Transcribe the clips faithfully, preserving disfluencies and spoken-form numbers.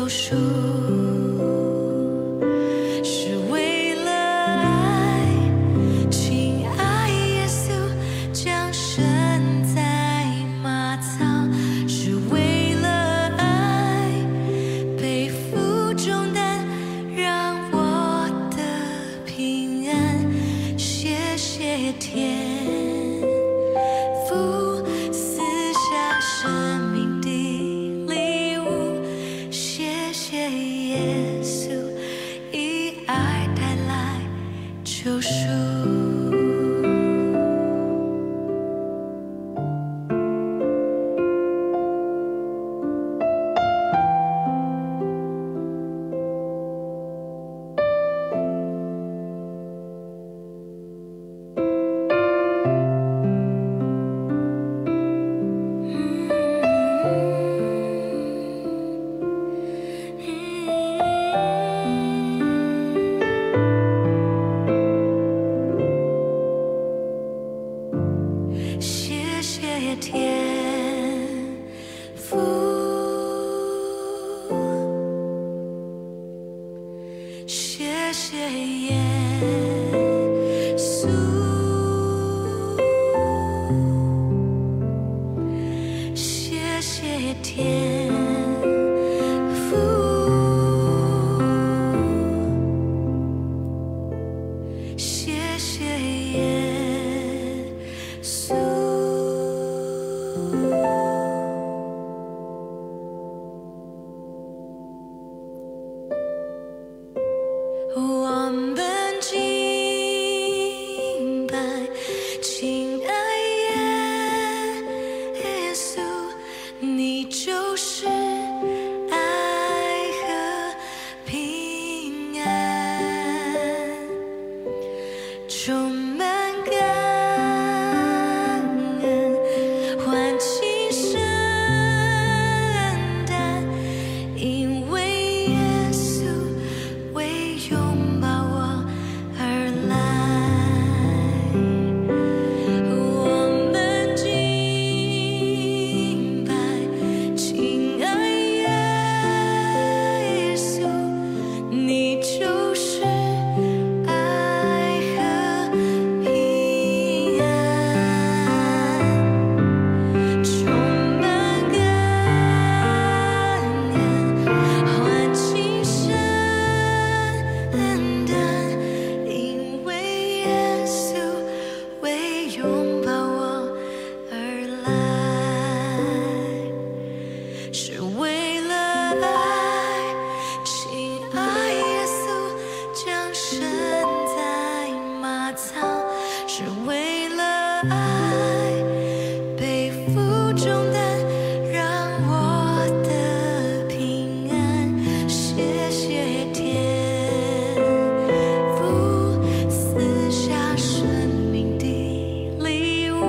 是为了爱，亲爱耶稣降生在马槽，是为了爱，背负重担，让我得平安。谢谢天父赐下生命的礼物，谢谢耶稣以爱带来救赎。谢谢天父。 谢谢耶稣，谢谢天父，谢谢耶稣。 我们敬拜，亲爱耶稣，你就是爱和平安。 充满感恩，欢庆圣诞，因为耶稣为拥抱我而来。我们敬拜，亲爱耶稣， 你就是爱和平安，充满感恩，欢庆圣诞，因为耶稣为拥抱我而来。 是为了爱，亲爱耶稣降生在马槽，是为了爱，背负重担，让我得平安。谢谢天父赐下生命的礼物，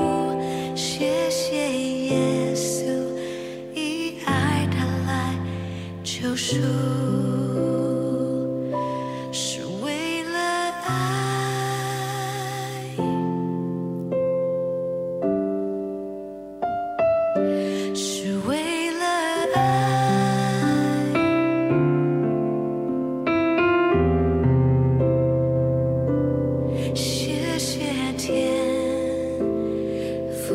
谢谢耶稣 以爱带来救赎，是为了爱，是为了爱。 谢谢天父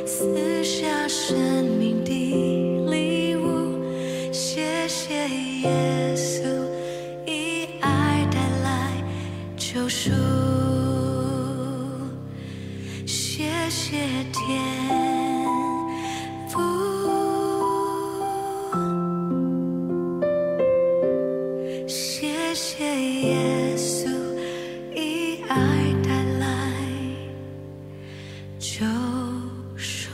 赐下生命的礼物，谢谢耶稣以爱带来救赎，谢谢天父。 谢谢耶稣以爱带来救赎。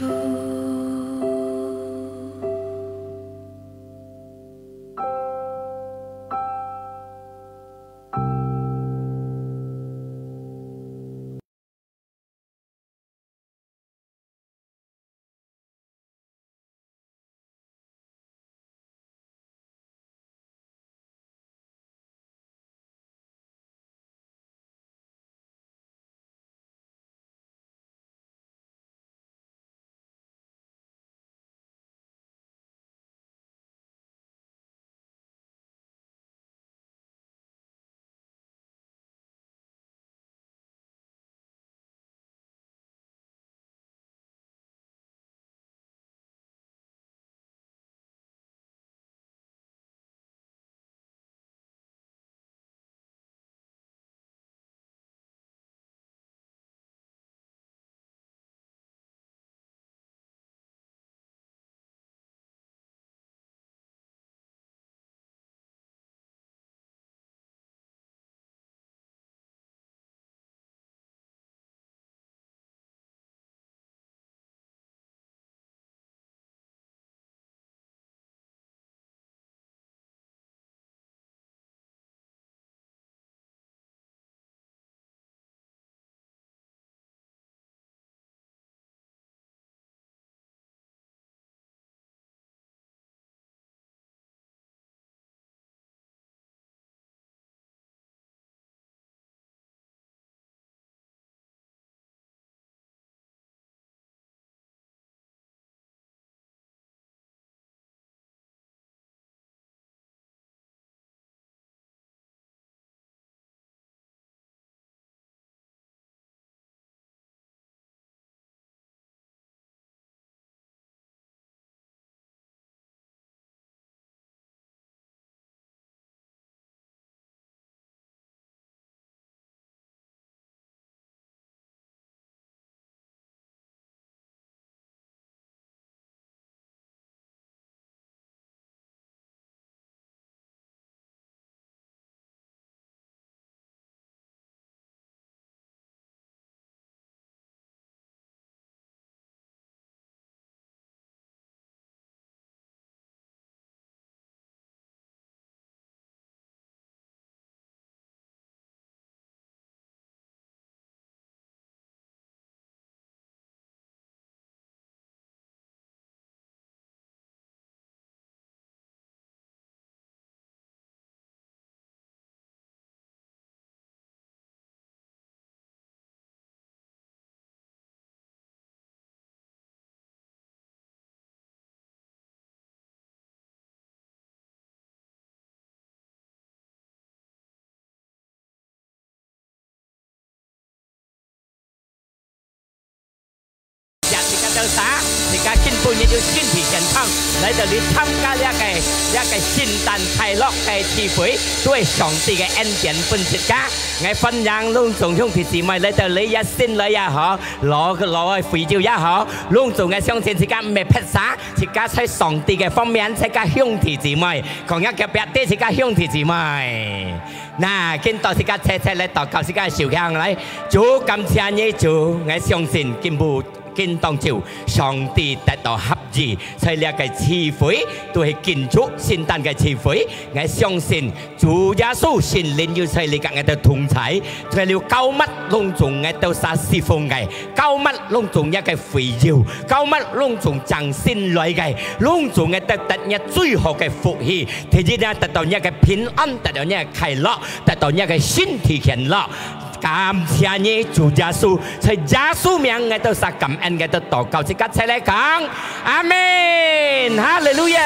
自家兜儕，自家今晡日有身體健康，來到這參加這个，這个聖誕快樂个聚會，都係上帝个恩典分自家。𠊎歡迎攏總兄弟姊妹來到這一線來也好，老，老个會友也好，攏總𠊎相信自家毋係撇儕，自家在上帝个方面，自家兄弟姊妹，講一个別个自家兄弟姊妹。那，今到自家齊齊來禱告，自家手牽來，主，感謝你，主，𠊎相信今晡 今當晝，上帝得到合意，在這个聚會，都係慶祝聖誕个聚會。𠊎相信主耶穌聖靈有在這个𠊎兜同在，在這膏抹攏總𠊎兜儕侍奉个，膏抹攏總這个會友，膏抹攏總正信來个，攏總𠊎兜得，得這最好个福氣。第一呢，得到這个平安，得到這个快樂，得到這个身體健樂。 感謝你，主耶穌，在耶穌名，𠊎兜儕感恩，𠊎兜禱告，自家齊來講，阿門，哈利路亞。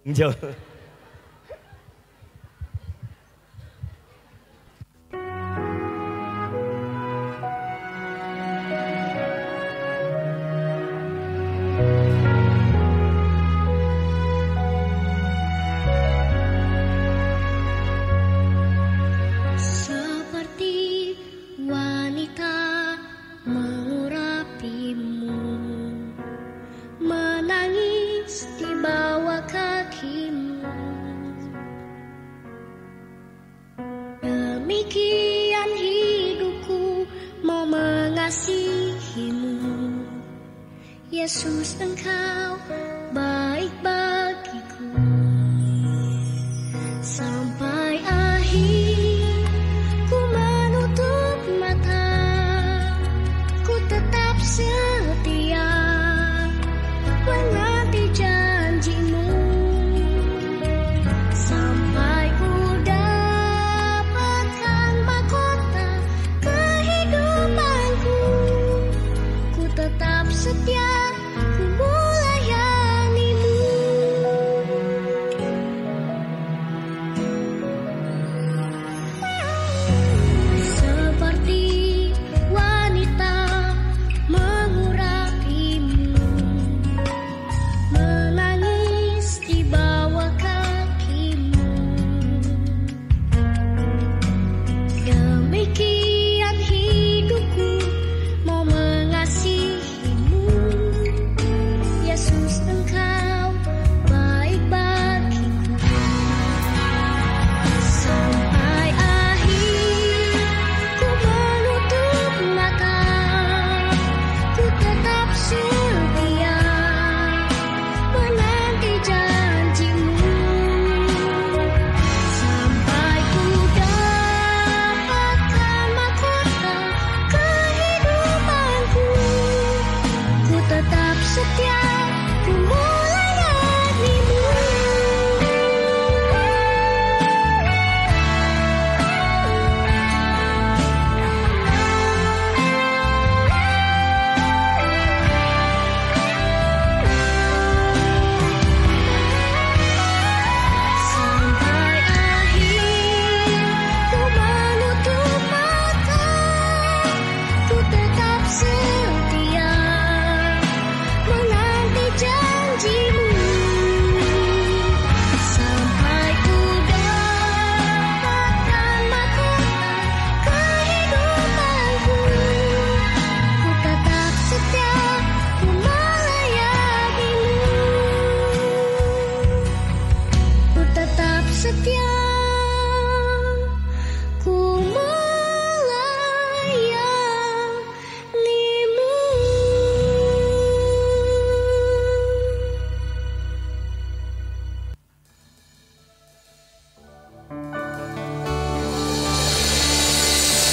你就 Seperti wanita mengurapimu, menangis di bawah kakimu. Demikian hidupku mau mengasihimu. Yesus, Engkau baik bagiku. Sampai akhir ku menutup mata, ku tetap setia menanti janji-Mu. Sampai ku dapatkan mahkota kehidupanku, ku tetap setia, ku melayani-Mu. Seperti wanita mengurapimu, menangis di bawah kakimu. Demikian hidupku mau mengasihi-Mu. Yesus, Engkau baik bagiku. Sampai akhir ku menutup mata, ku tetap setia menanti janji-Mu. Sampai ku dapatkan mahkota kehidupanku, ku tetap setia, ku melayani-Mu. Sampai akhir ku menutup mata, ku tetap setia menanti janji-Mu. Sampai ku dapatkan mahkota kehidupanku, ku tetap setia, ku melayani-Mu. Ku tetap setia, ku melayani-Mu.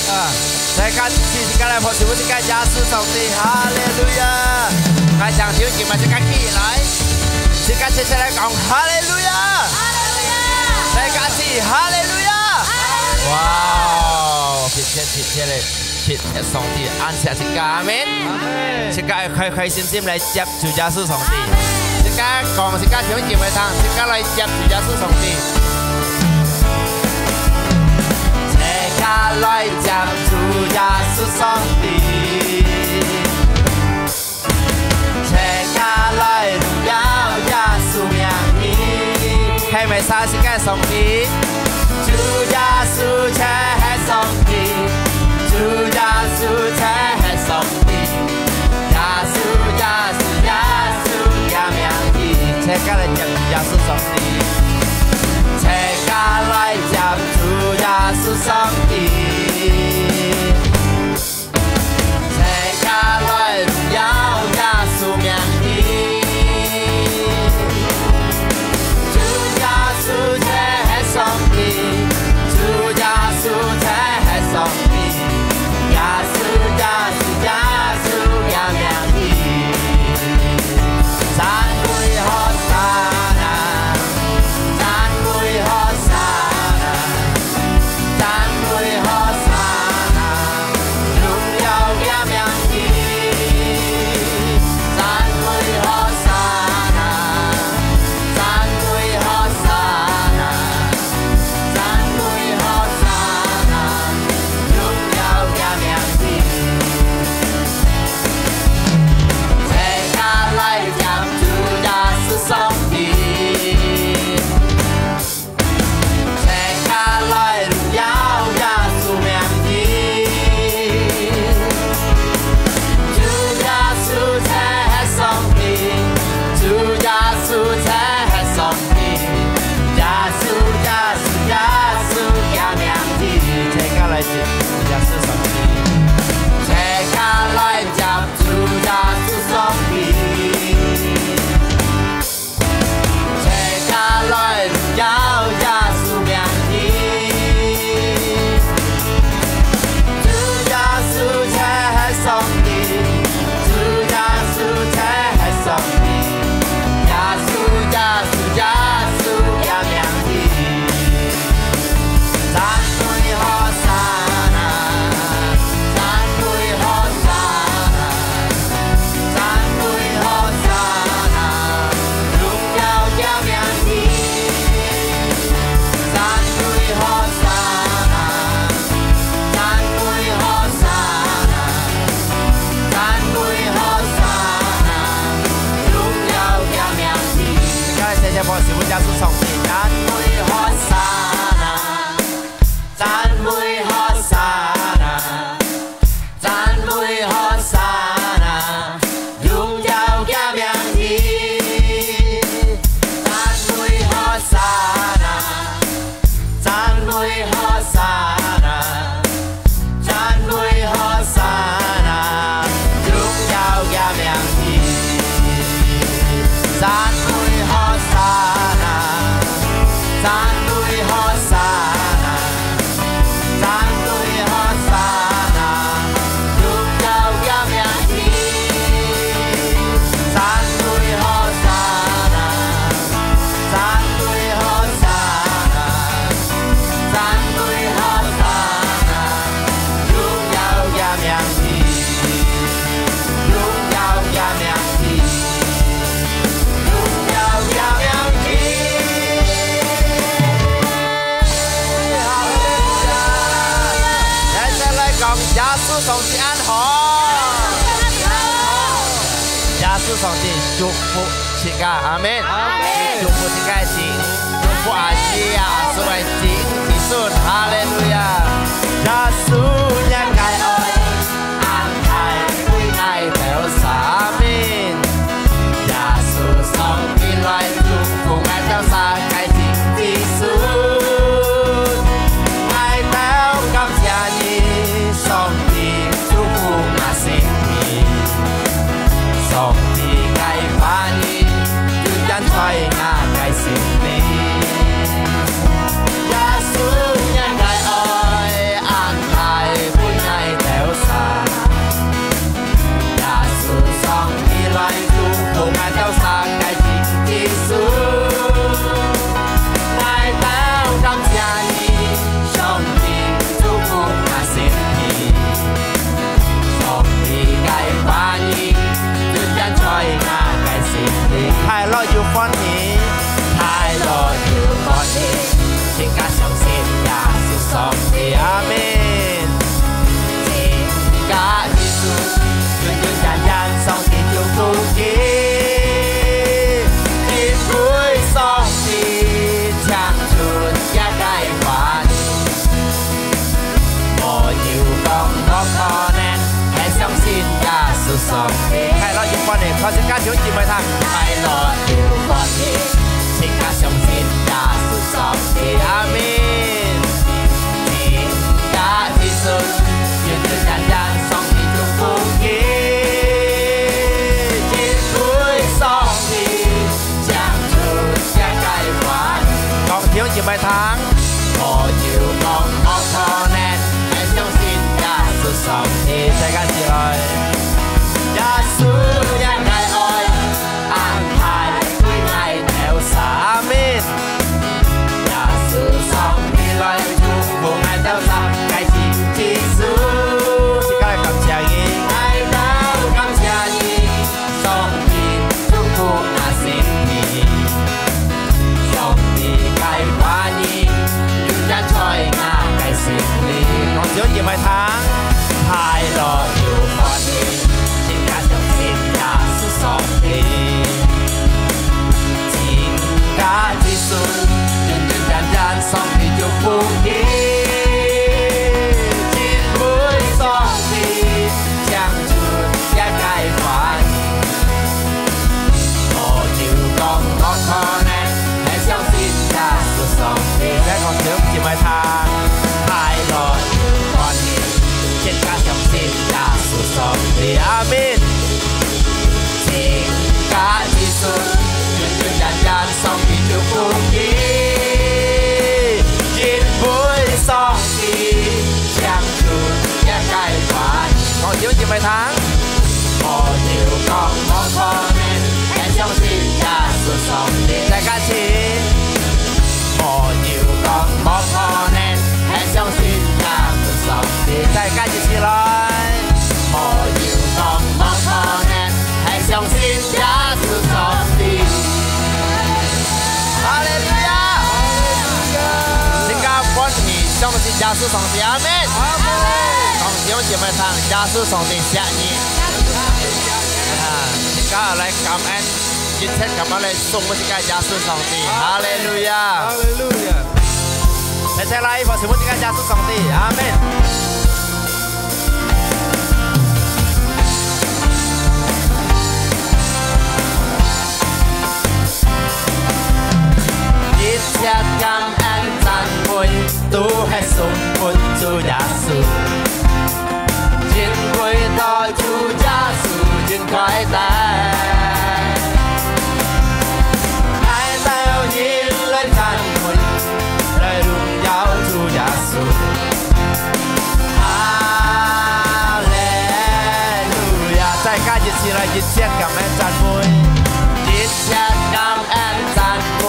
啊，大家自家來拍手，自家耶穌上帝，哈利路亞！𠊎想求你們自家起來，自家齊齊來講哈利路亞！哈利路亞！大家一起哈利路亞！哈利路亞！哇哦，謝謝，謝謝嘞！上帝恁惜自家，阿門。阿門。自家愛開開心心來接主耶穌上帝。自家講，自家弟兄姊妹聽，自家來接主耶穌上帝。自家來接主耶穌上帝。 自家來榮耀耶穌名字。係毋係自家上帝？主耶穌就係上帝，主耶穌就係上帝，耶穌，耶穌，耶穌个名字。自家來接耶穌上帝。自家來接主耶穌上帝。 自家來榮耀耶穌名字。主耶穌就係上帝，主耶穌就係上帝，耶穌，耶穌，耶穌个名字。讚美和散那，讚美和散那。 讚美和散那，榮耀个名字。讚美和散那，讚美和散那，讚美和散那，榮耀个名字。自家來接主耶穌上帝。 自家來榮耀耶穌名字。主耶穌就係上帝，主耶穌就係上帝，耶穌，耶穌，耶穌个名字。自家來接耶穌上帝。自家來接主耶穌上帝。 自家來榮耀耶穌名字。主耶穌就係上帝，主耶穌就係上帝，耶穌，耶穌，耶穌个名字。讚美和散那，讚美和散那。 讚美和散那，榮耀个名字。讚美和散那，讚美和散那，讚美和散那，榮耀个名字。自家來謝謝，無，是為耶穌上帝，讚美和散那，讚美和散那。 讚美和散那，榮耀个名字。讚美和散那，讚美和散那，讚美和散那，榮耀个名字。讚美和散那，讚美和散那。 讚美和散那，榮耀个名字。讚美和散那，讚美和散那，讚美和散那，榮耀个名字，榮耀个名字。 哈利路亞！來，再來講，耶穌上帝恁好。耶穌上帝祝福自家，阿門。阿門。祝福自家个心，祝福阿姊啊，所有个子子孫，哈利路亞！耶穌若个愛， 恁大為𠊎兜捨命。耶穌上帝來祝福𠊎兜世界个子孫。𠊎兜感謝你，上帝祝福吾生命。上帝个話語，有印在吾个心靈。耶穌若个愛，恁大先甲兄弟姊妹聽。快樂又歡喜，全家相信耶穌上帝。阿們。全家之順，永永遠遠上帝祝福你。因為上帝將出這个話語。講兄弟姊妹聽。無有講無可能，愛相信耶穌上帝。大家起來。 耶穌也个愛安排對𠊎兜儕。阿們。耶穌上帝來祝福𠊎兜儕，該信基督。自家來感謝你。𠊎兜感謝你，上帝祝福𠊎身體。 上帝个話語，永遠在𠊎个心裡。講兄弟姊妹聽。快樂又歡喜，全家相信耶穌上帝。全家子孫，永永遠遠上帝祝福你。因為上帝將出這个話語。 無有講無可能，愛相信耶穌上帝。來講兄弟姊妹聽。快樂又歡喜，全家相信耶穌上帝。阿們。全家子孫，永永遠遠上帝祝福你。因為上帝將出這个話語。講兄弟姊妹聽。 無有講無可能，愛相信耶穌上帝。大家一起。無有講無可能，愛相信耶穌上帝。大家一起來。無有講無可能，愛相信耶穌上帝。哈利路亞！自家歡喜相信耶穌上帝。阿們。阿們。講兄弟姊妹聽，耶穌上帝惜你。 啊，自家來感恩，一切感恩來送分自家耶穌上帝。哈利路亞。哈利路亞。齊齊來，一起送分自家耶穌上帝。阿們。一切感恩讚美，都係送分主耶穌。 因為到主耶穌真快到，𠊎兜人來讚美，來榮耀主耶穌。哈利路亞！再加一次來，一切感恩讚美，一切感恩讚美，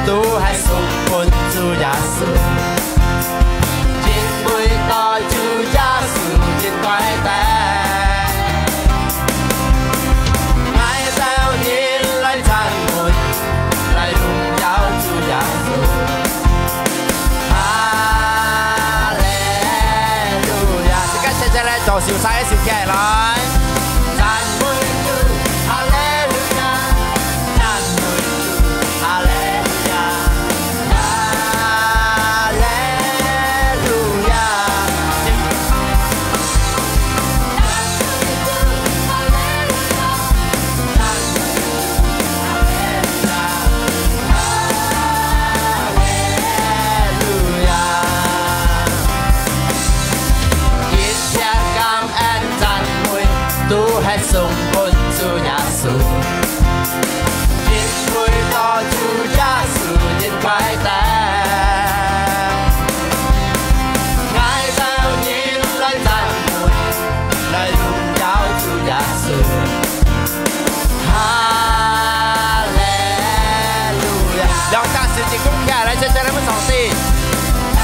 都係送分主耶穌。 因為到主耶穌真快到，𠊎兜人來讚美，來榮耀主耶穌。哈利路亞！自家齊齊來做首三个手起來。 讚美主，哈利路亞！讚美主，哈利路亞！哈利路亞！讚美主，哈利路亞！讚美主，哈利路亞！哈利路亞！一切感 恩讚美，都係送分主耶穌。因為到主耶穌真快到，𠊎兜人來讚美，來榮耀主耶穌。哈利路亞！兩隻手指公起來，來，齊齊來分上帝。 哈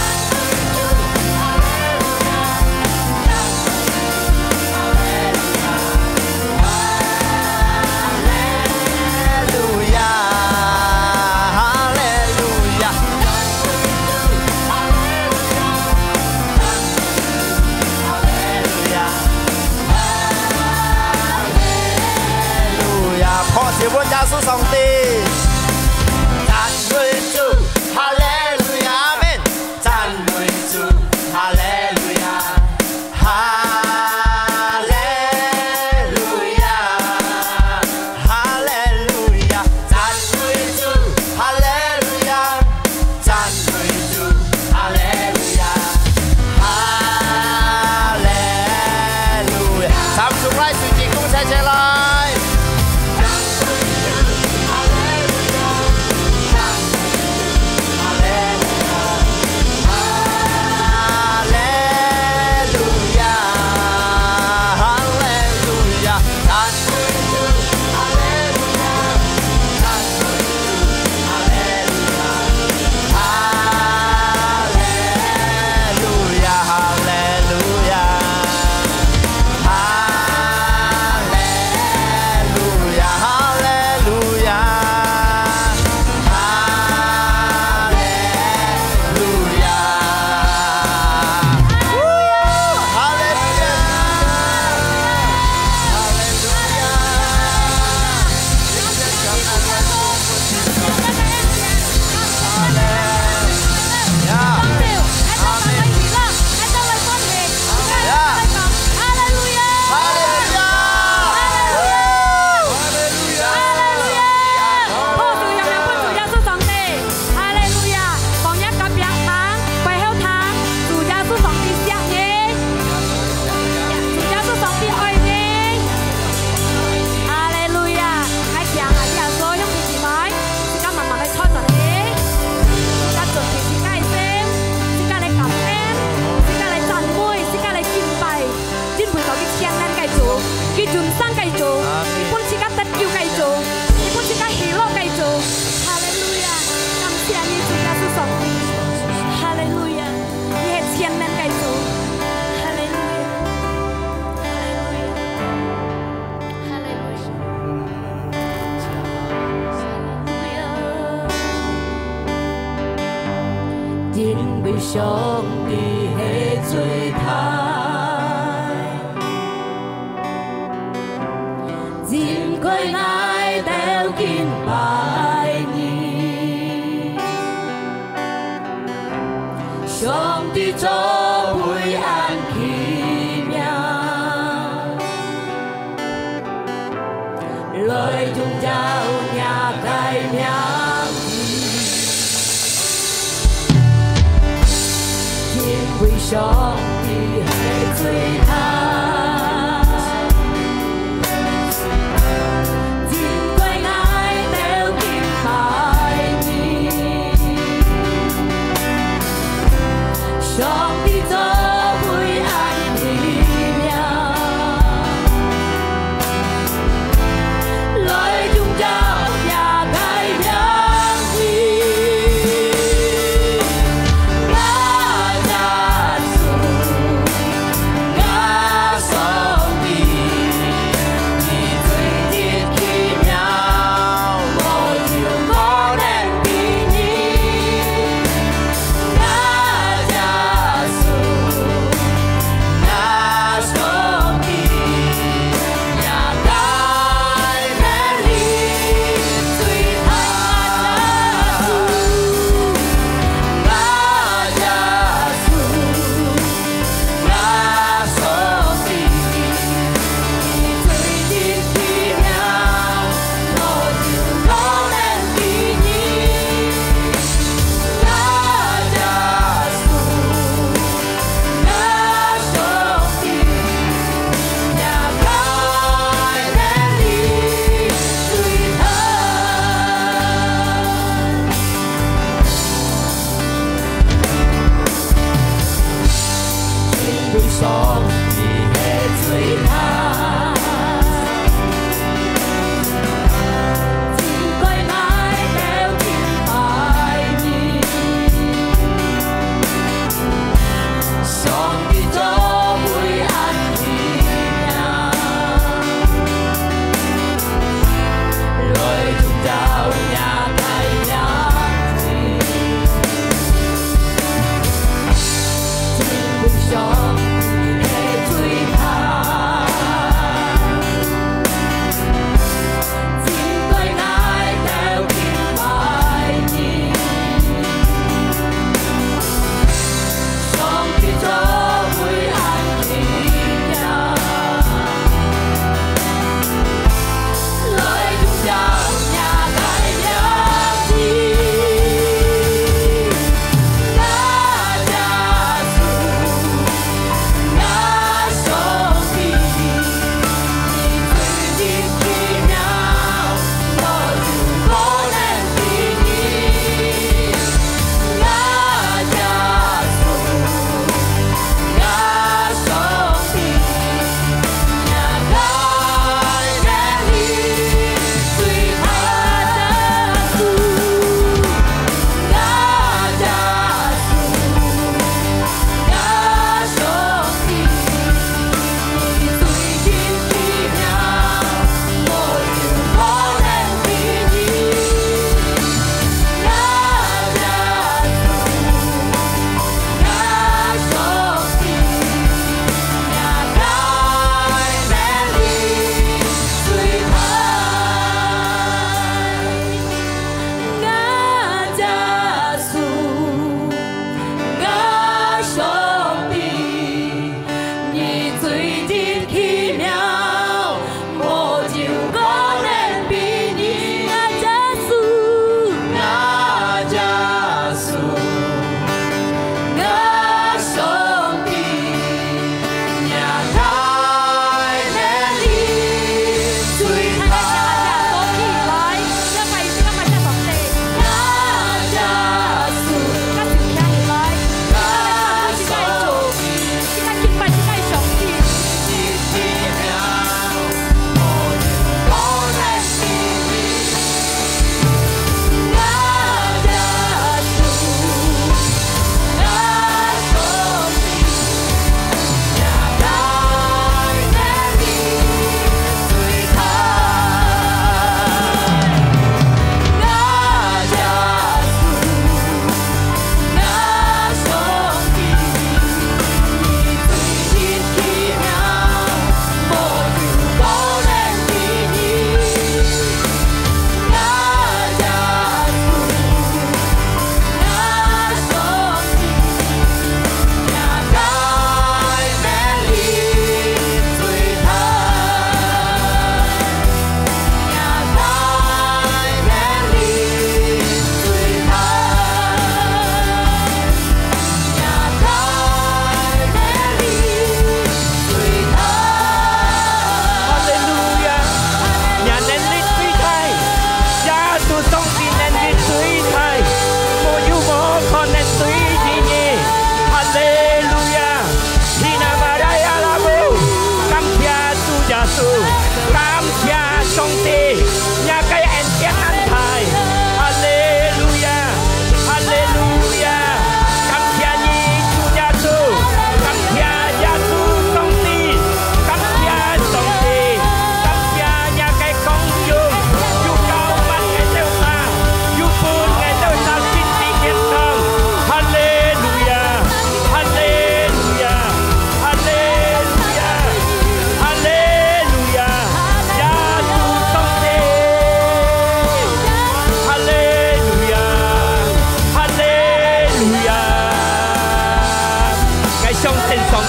因為上帝係最大，應該𠊎兜敬拜你。上帝做為恁奇妙， 來榮耀若个名字，因為上帝係最大，應該𠊎兜敬拜你。 上帝做為恁奇妙，來榮耀若个名字。啊，耶穌，啊，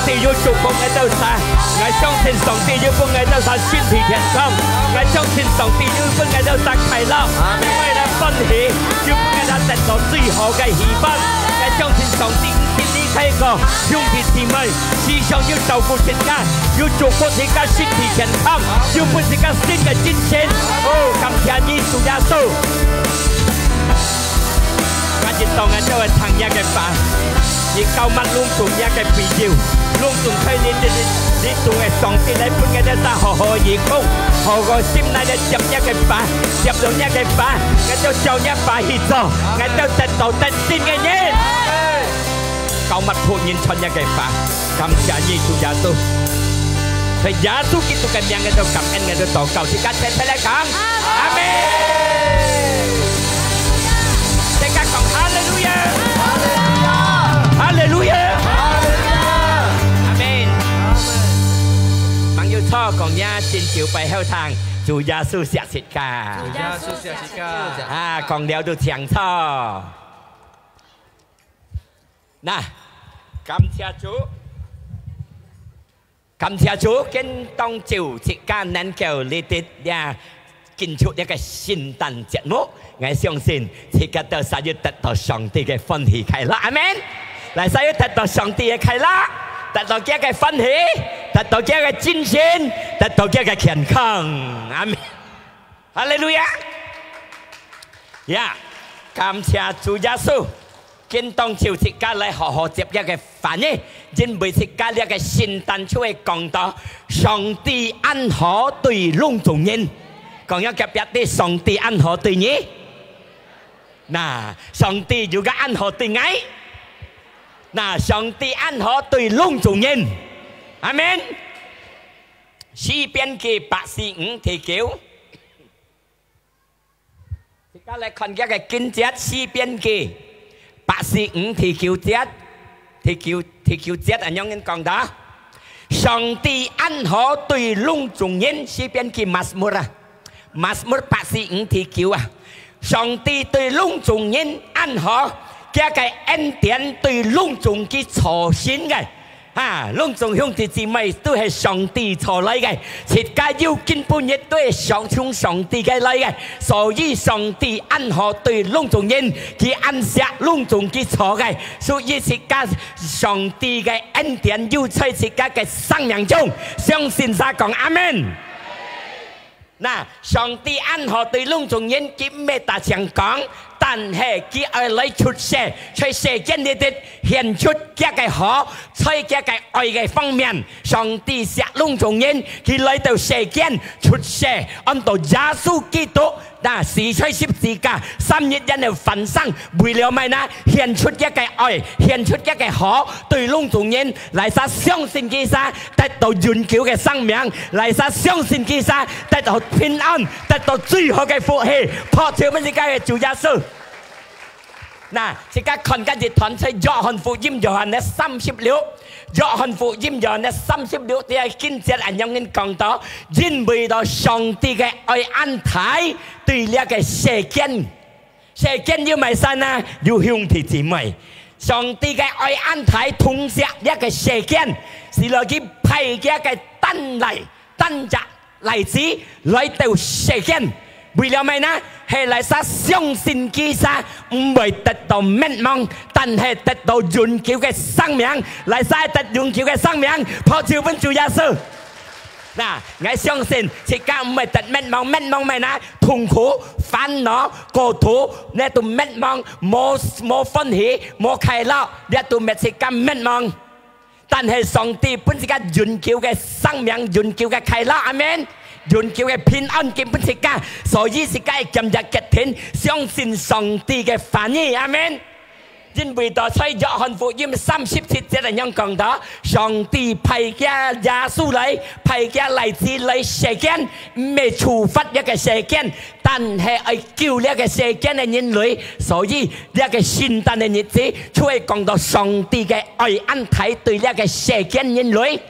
上帝有祝福𠊎兜儕，𠊎相信上帝有分𠊎兜儕身體健康，𠊎相信上帝有分𠊎兜儕快樂，快樂歡喜，有分𠊎兜得到最好个希望。𠊎相信上帝毋曾離開過兄弟姊妹，時常有照顧自家，有祝福自家身體健康，有分自家新个精神。哦，感謝你，主耶穌！ 今日當𠊎兜會聽若个話，你膏抹攏總若个朋友，攏總在你這裡，你總係上帝來分𠊎兜儕好好耳空，好好心來接若个話，接著若个話，𠊎兜照若話去做，𠊎兜得到得勝个人。膏抹僕人傳若个話。 感謝你，主耶穌。在耶穌基督个名，𠊎兜感恩，𠊎兜禱告，自家齊齊來講，阿們。自家講，哈利路亞，哈利路亞，哈利路亞，阿們。吂有錯，講若真久背後聽，主耶穌惜自家。主耶穌惜自家。啊，講了都清楚。那，感謝主。 感謝主，今當晝自家能夠來得這，慶祝這个聖誕節目，𠊎相信自家兜儕有得到上帝个歡喜快樂。阿們。來，儕有得到上帝个快樂，得到佢个歡喜，得到佢个精神，得到佢个健康。阿們。 哈利路亞！呀，感謝主耶穌，今當晝自家來好好接這个話語，因為自家這个聖誕就係講到上帝恁好對攏總人。講若隔壁知，上帝恁好對你。那，上帝有个恁好對𠊎。那，上帝恁好對攏總人。阿們。 詩篇記百四五第九。自家來看這个經節，詩篇記百四五第九節，第九，第九節恁樣講到：上帝恁好對攏總人，詩篇記Mazmur啊，Mazmur百四五第九啊，上帝對攏總人恁好，佢个恩典對攏總佢操心个。 啊，攏總兄弟姊妹都係上帝造來个，自家有今晡日都係上，從上帝个來个，所以上帝恁好對攏總人，佢恁惜攏總佢造个，所以自家上帝个恩典有在自家个生命中，相信儕講阿們。 那，上帝恁好對攏總人，佢毋係單淨講，但係佢愛來出世，在世間裡底顯出佢个好，在佢个愛个方面，上帝惜攏總人，佢來到世間出世，安到耶穌基督，那死在十字架，三日然後翻生，為了麼个呢？顯出佢个愛，顯出佢个好，對攏總人，來儕相信佢儕，得到永久个生命。 來儕相信佢儕，得到平安，得到最好个福氣，拍手分自家个主耶穌。那，自家看今日段在約翰福音，約翰个三十六，約翰福音，約翰个三十六，第一經節恁樣講到，因為到上帝个愛恁大，對這个世間， 世間有麼个儕呢？有兄弟姊妹。上帝个愛恁大，痛惜這个世間，係來佢派佢个單倈，單隻倈子來到世間。為了麼个呢？係來儕相信佢儕，毋會得到滅亡，但係得到永久个生命。來儕得永久个生命，拍手分主耶穌。 那，𠊎相信自家毋會得滅亡，滅亡麼个呢？痛苦、煩惱、孤獨，這都滅亡，無，無歡喜，無快樂，這都滅自家滅亡。但係上帝分自家永久个生命，永久个快樂，阿們。永久个平安，佢分自家，所以自家愛今日決定，相信上帝个話語，阿們。 因為到在約翰福音三十七節恁樣講到，上帝派佢耶穌來，派佢倈子來世間，毋係處罰這个世間，但係愛救這个世間个人類。所以這个聖誕个日子，就係講到上帝个愛恁大對這个世間人類。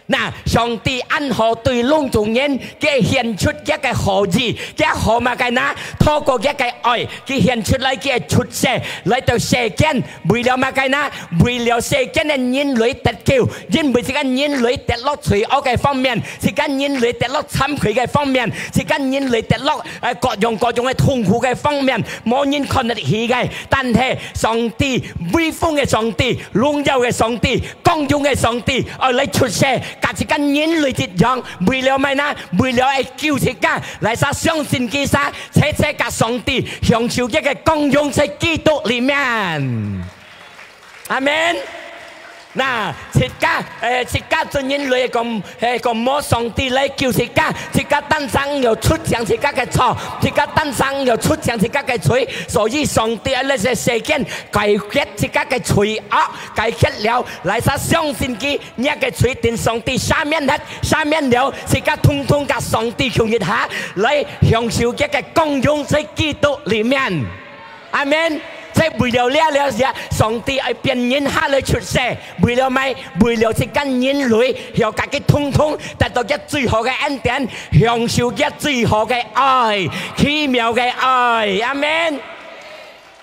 那，上帝恁好對攏總人，佢顯出佢个好意，佢好麼个呢？透過佢个愛，佢顯出來佢个出世，來到世間，為了麼个呢？為了世間个人類得救，因為自家人類跌落罪惡个方面，自家人類跌落慚愧个方面，自家人類跌落，呃，各樣各樣个痛苦个方面，無人看得起个。但係上帝，威風个上帝，榮耀个上帝， 光榮个上帝，愛來出世，甲自家人類一樣，為了麼个呢？為了愛救自家，哪儕相信佢儕，齊齊甲上帝享受佢个光榮在基督裡面。阿門。那，自家，呃，自家做人類講，呃，講無上帝來救自家，自家單淨有出淨自家个錯，自家單淨有出淨自家个罪，所以上帝愛來世間解決自家个罪惡，解決了，哪儕相信佢， 若个罪定上帝赦免忒，赦免了，自家通通甲上帝共一下，來享受佢个光榮在基督裡面。阿門。在為了這了，上帝愛變人下來出世，為了麼个？為了自家人類，要甲佢通通得到佢最好个恩典，享受佢最好个愛，奇妙个愛。阿門。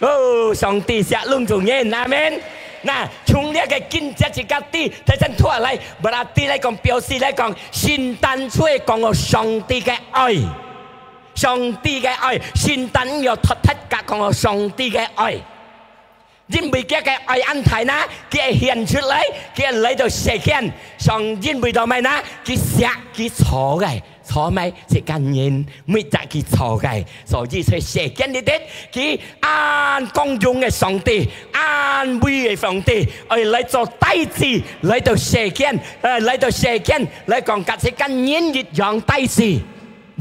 哦，上帝惜攏總人，阿門。那，從這个經節自家知，大聲出來，berarti來講，表示來講，聖誕節講个上帝个愛，上帝个愛，聖誕要特別甲講个上帝个愛。因為佢个愛恁大呢，佢顯出來，佢來到世間，上因為到麼个呢？佢惜佢錯个， 錯麼个？自家人，每隻佢錯个，所以在世間裡底，佢恁光榮个上帝，恁偉个上帝，愛來做大子，來到世間，呃，來到世間，來講甲自家人一樣大子。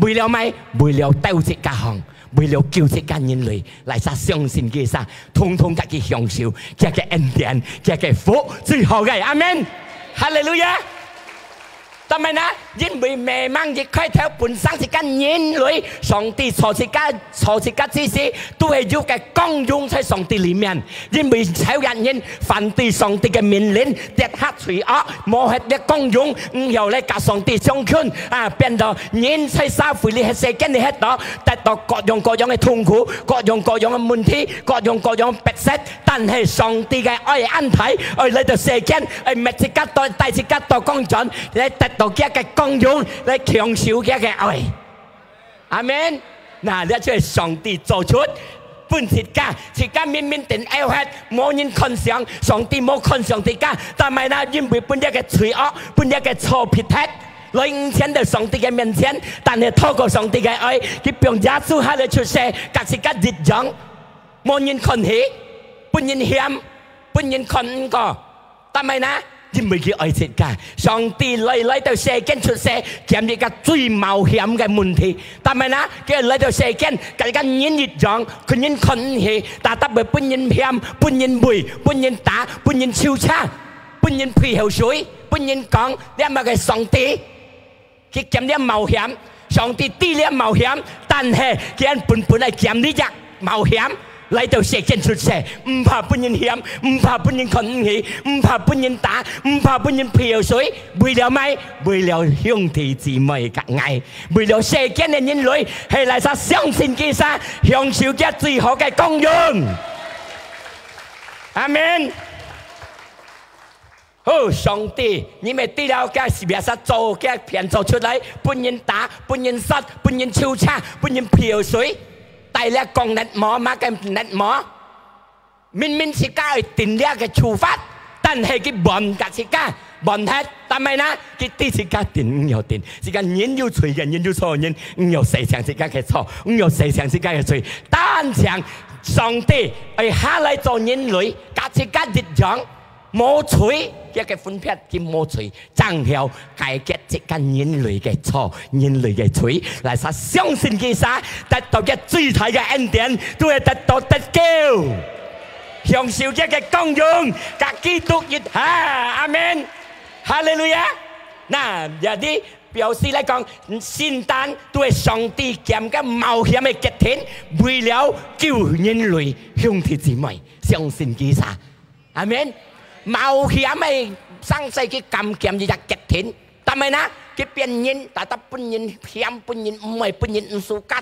為了麼个？為了鬥自家項，為了救自家人類，哪儕相信佢儕，通通甲佢享受，佢个恩典，佢个福，最好个。阿門。哈利路亞。 但係呢，因為memang一開頭本身自家人類，上帝造自家，造自家之時，都係有个光榮在上帝裡面。因為超越人反對上帝个命令，跌下罪惡，無忒个光榮，毋曉來甲上帝相近，啊，變到人在社會裡、世間裡歇到，得到各樣各樣个痛苦，各樣各樣个問題，各樣各樣个逼迫。 但係上帝个愛恁大，愛來到世間，愛搣自家到，帶自家到光轉，來得到佢个光榮，來享受佢个愛。阿門。那，這就係上帝做出，分自家，自家明明定out忒，無人看上，上帝無看上自家，但係呢，因為分這个罪惡，分這个錯逼迫，來毋前到上帝个面前，但係透過上帝个愛，佢放耶穌下來出世，甲自家一樣。 無人看起，分人嫌，分人看毋過。但係呢，因為佢愛自家，上帝來，來到世間出世，揀一个最冒險个問題。但係呢，佢來到世間，甲一个人一樣，分人看毋起，但特別分人嫌，分人罵，分人打，分人笑車，分人呸口水，分人講，你係麼个上帝？ 佢揀這冒險，上帝知這冒險，但係佢還本本愛揀這隻冒險，來到世間出世，毋怕分人嫌，毋怕分人看毋起，毋怕分人打，毋怕分人呸口水，為了麼个？為了兄弟姊妹甲𠊎，為了世間个人類，係哪儕相信佢儕，享受佢最好个光榮。阿門。 好，上帝，你毋係知了該係biasa做該片做出來，分人打，分人殺，分人抽查，分人漂水，帶了講net無，麼个net無？明明自家愛定了个處罰，但係佢瞒甲自家，瞞忒，但係呢，佢知自家定毋曉定，自家人有罪个，人有錯个人，毋曉洗淨自家个錯，毋曉洗淨自家个罪，單淨上帝愛下來做人類，甲自家一樣。 無罪，這个分別佢無罪，正曉解決這个人類个錯，人類个罪。哪儕相信佢儕，得到佢最大个恩典，都會得到得救，享受佢个光榮，甲基督一下。阿門。哈利路亞。那，這裡表示來講，聖誕都係上帝揀个冒險个決定，為了救人類兄弟姊妹，相信佢儕。 阿門。冒險个上帝佢敢揀一隻決定，但係呢，佢變人，tetap分人嫌，分人毋愛，分人毋suka，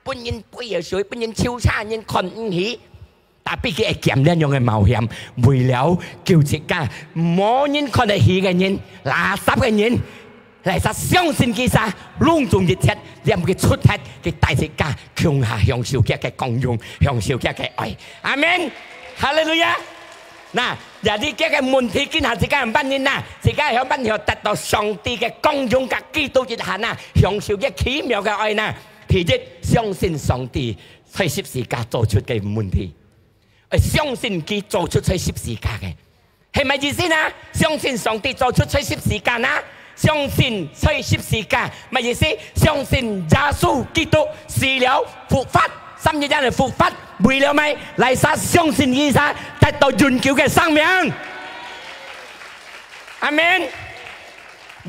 分人背後水，分人笑話，人看毋起。Tapi佢會行恁樣个冒險，為了救自家，無人看得起个人，垃圾个人，來，相信佢儕，攏總一切，連佢出忒，佢帶自家共下享受佢个光榮，享受佢个愛。阿門。哈利路亞。那，也係佢个問題，今下自家仰般呢？自家仰般樣得到上帝个光榮，佮基督一下呢？享受佢奇妙个愛呢？第一，相信上帝在十字架做出个問題。 愛相信佢做出在十字架个，係麼意思呢？相信上帝做出在十字架呢？相信在十字架，麼意思？相信耶穌基督死了、復活，三日間个復活，為了麼个？來儕相信佢儕，得到永久个生命。阿門。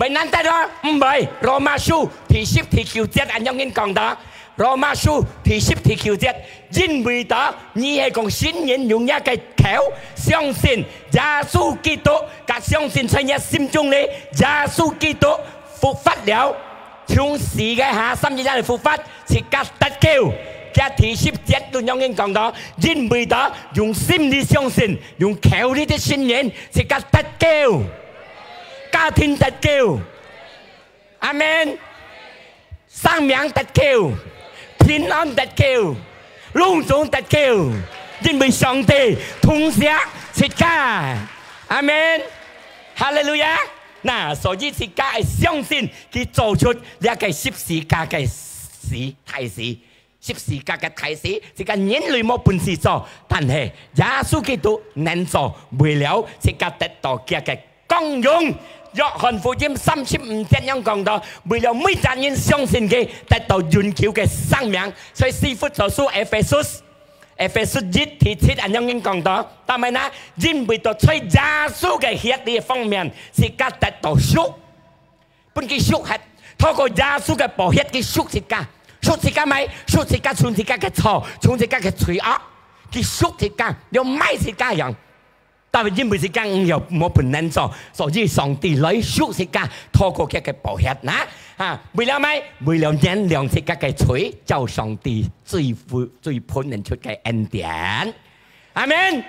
會難得哦？毋會。羅馬書第十、第九節恁樣經講到，羅馬書第十、第九節， 因為到你係講信人用若个口相信耶穌基督，佮相信在若心中裡，耶穌基督復活了，從死个下三日間復活，自家得救。佢第十節都恁樣講到，因為到用心裡相信，用口裡个信人，自家得救，家庭得救。阿門。 生命得救，平安得救，攏總得救，因為上帝疼惜自家。阿門。哈利路亞。那，所以自家愛相信佢做出這个十字架个死，大事。十字架个大事，自家人類無本事做，但係耶穌基督能做，為了自家得到佢个 光榮。約翰福音三十五節恁樣講到，為了每隻人相信佢，得到永久个生命。所以以弗所書、Efesus，Efesus一第七恁樣講到，但係呢，因為到在耶穌个血裡方面，自家得到贖，分佢贖忒，透過耶穌个寶血佢贖自家，贖自家麼个？贖自家從自家个錯，從自家个罪惡，佢贖自家，要買自家樣。 但係因為自家毋曉，無本能做，所以上帝來贖自家，透過佢个寶血呐。啊，為了麼个？為了原諒自家个罪，照上帝最富，最本能出个恩典。阿門。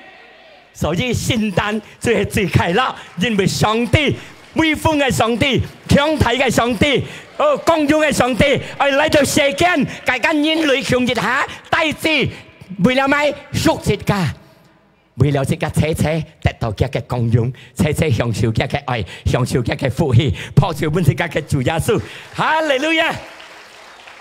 所以聖誕就係最快樂，因為上帝，威風个上帝，強大个上帝，哦，光榮个上帝，愛來到世間，大家人類共一下，大自，為了麼个？贖自家。 為了自家齊齊得到佢个光榮，齊齊享受佢个愛，享受佢个福氣，拍手分自家个主耶穌。哈利路亞！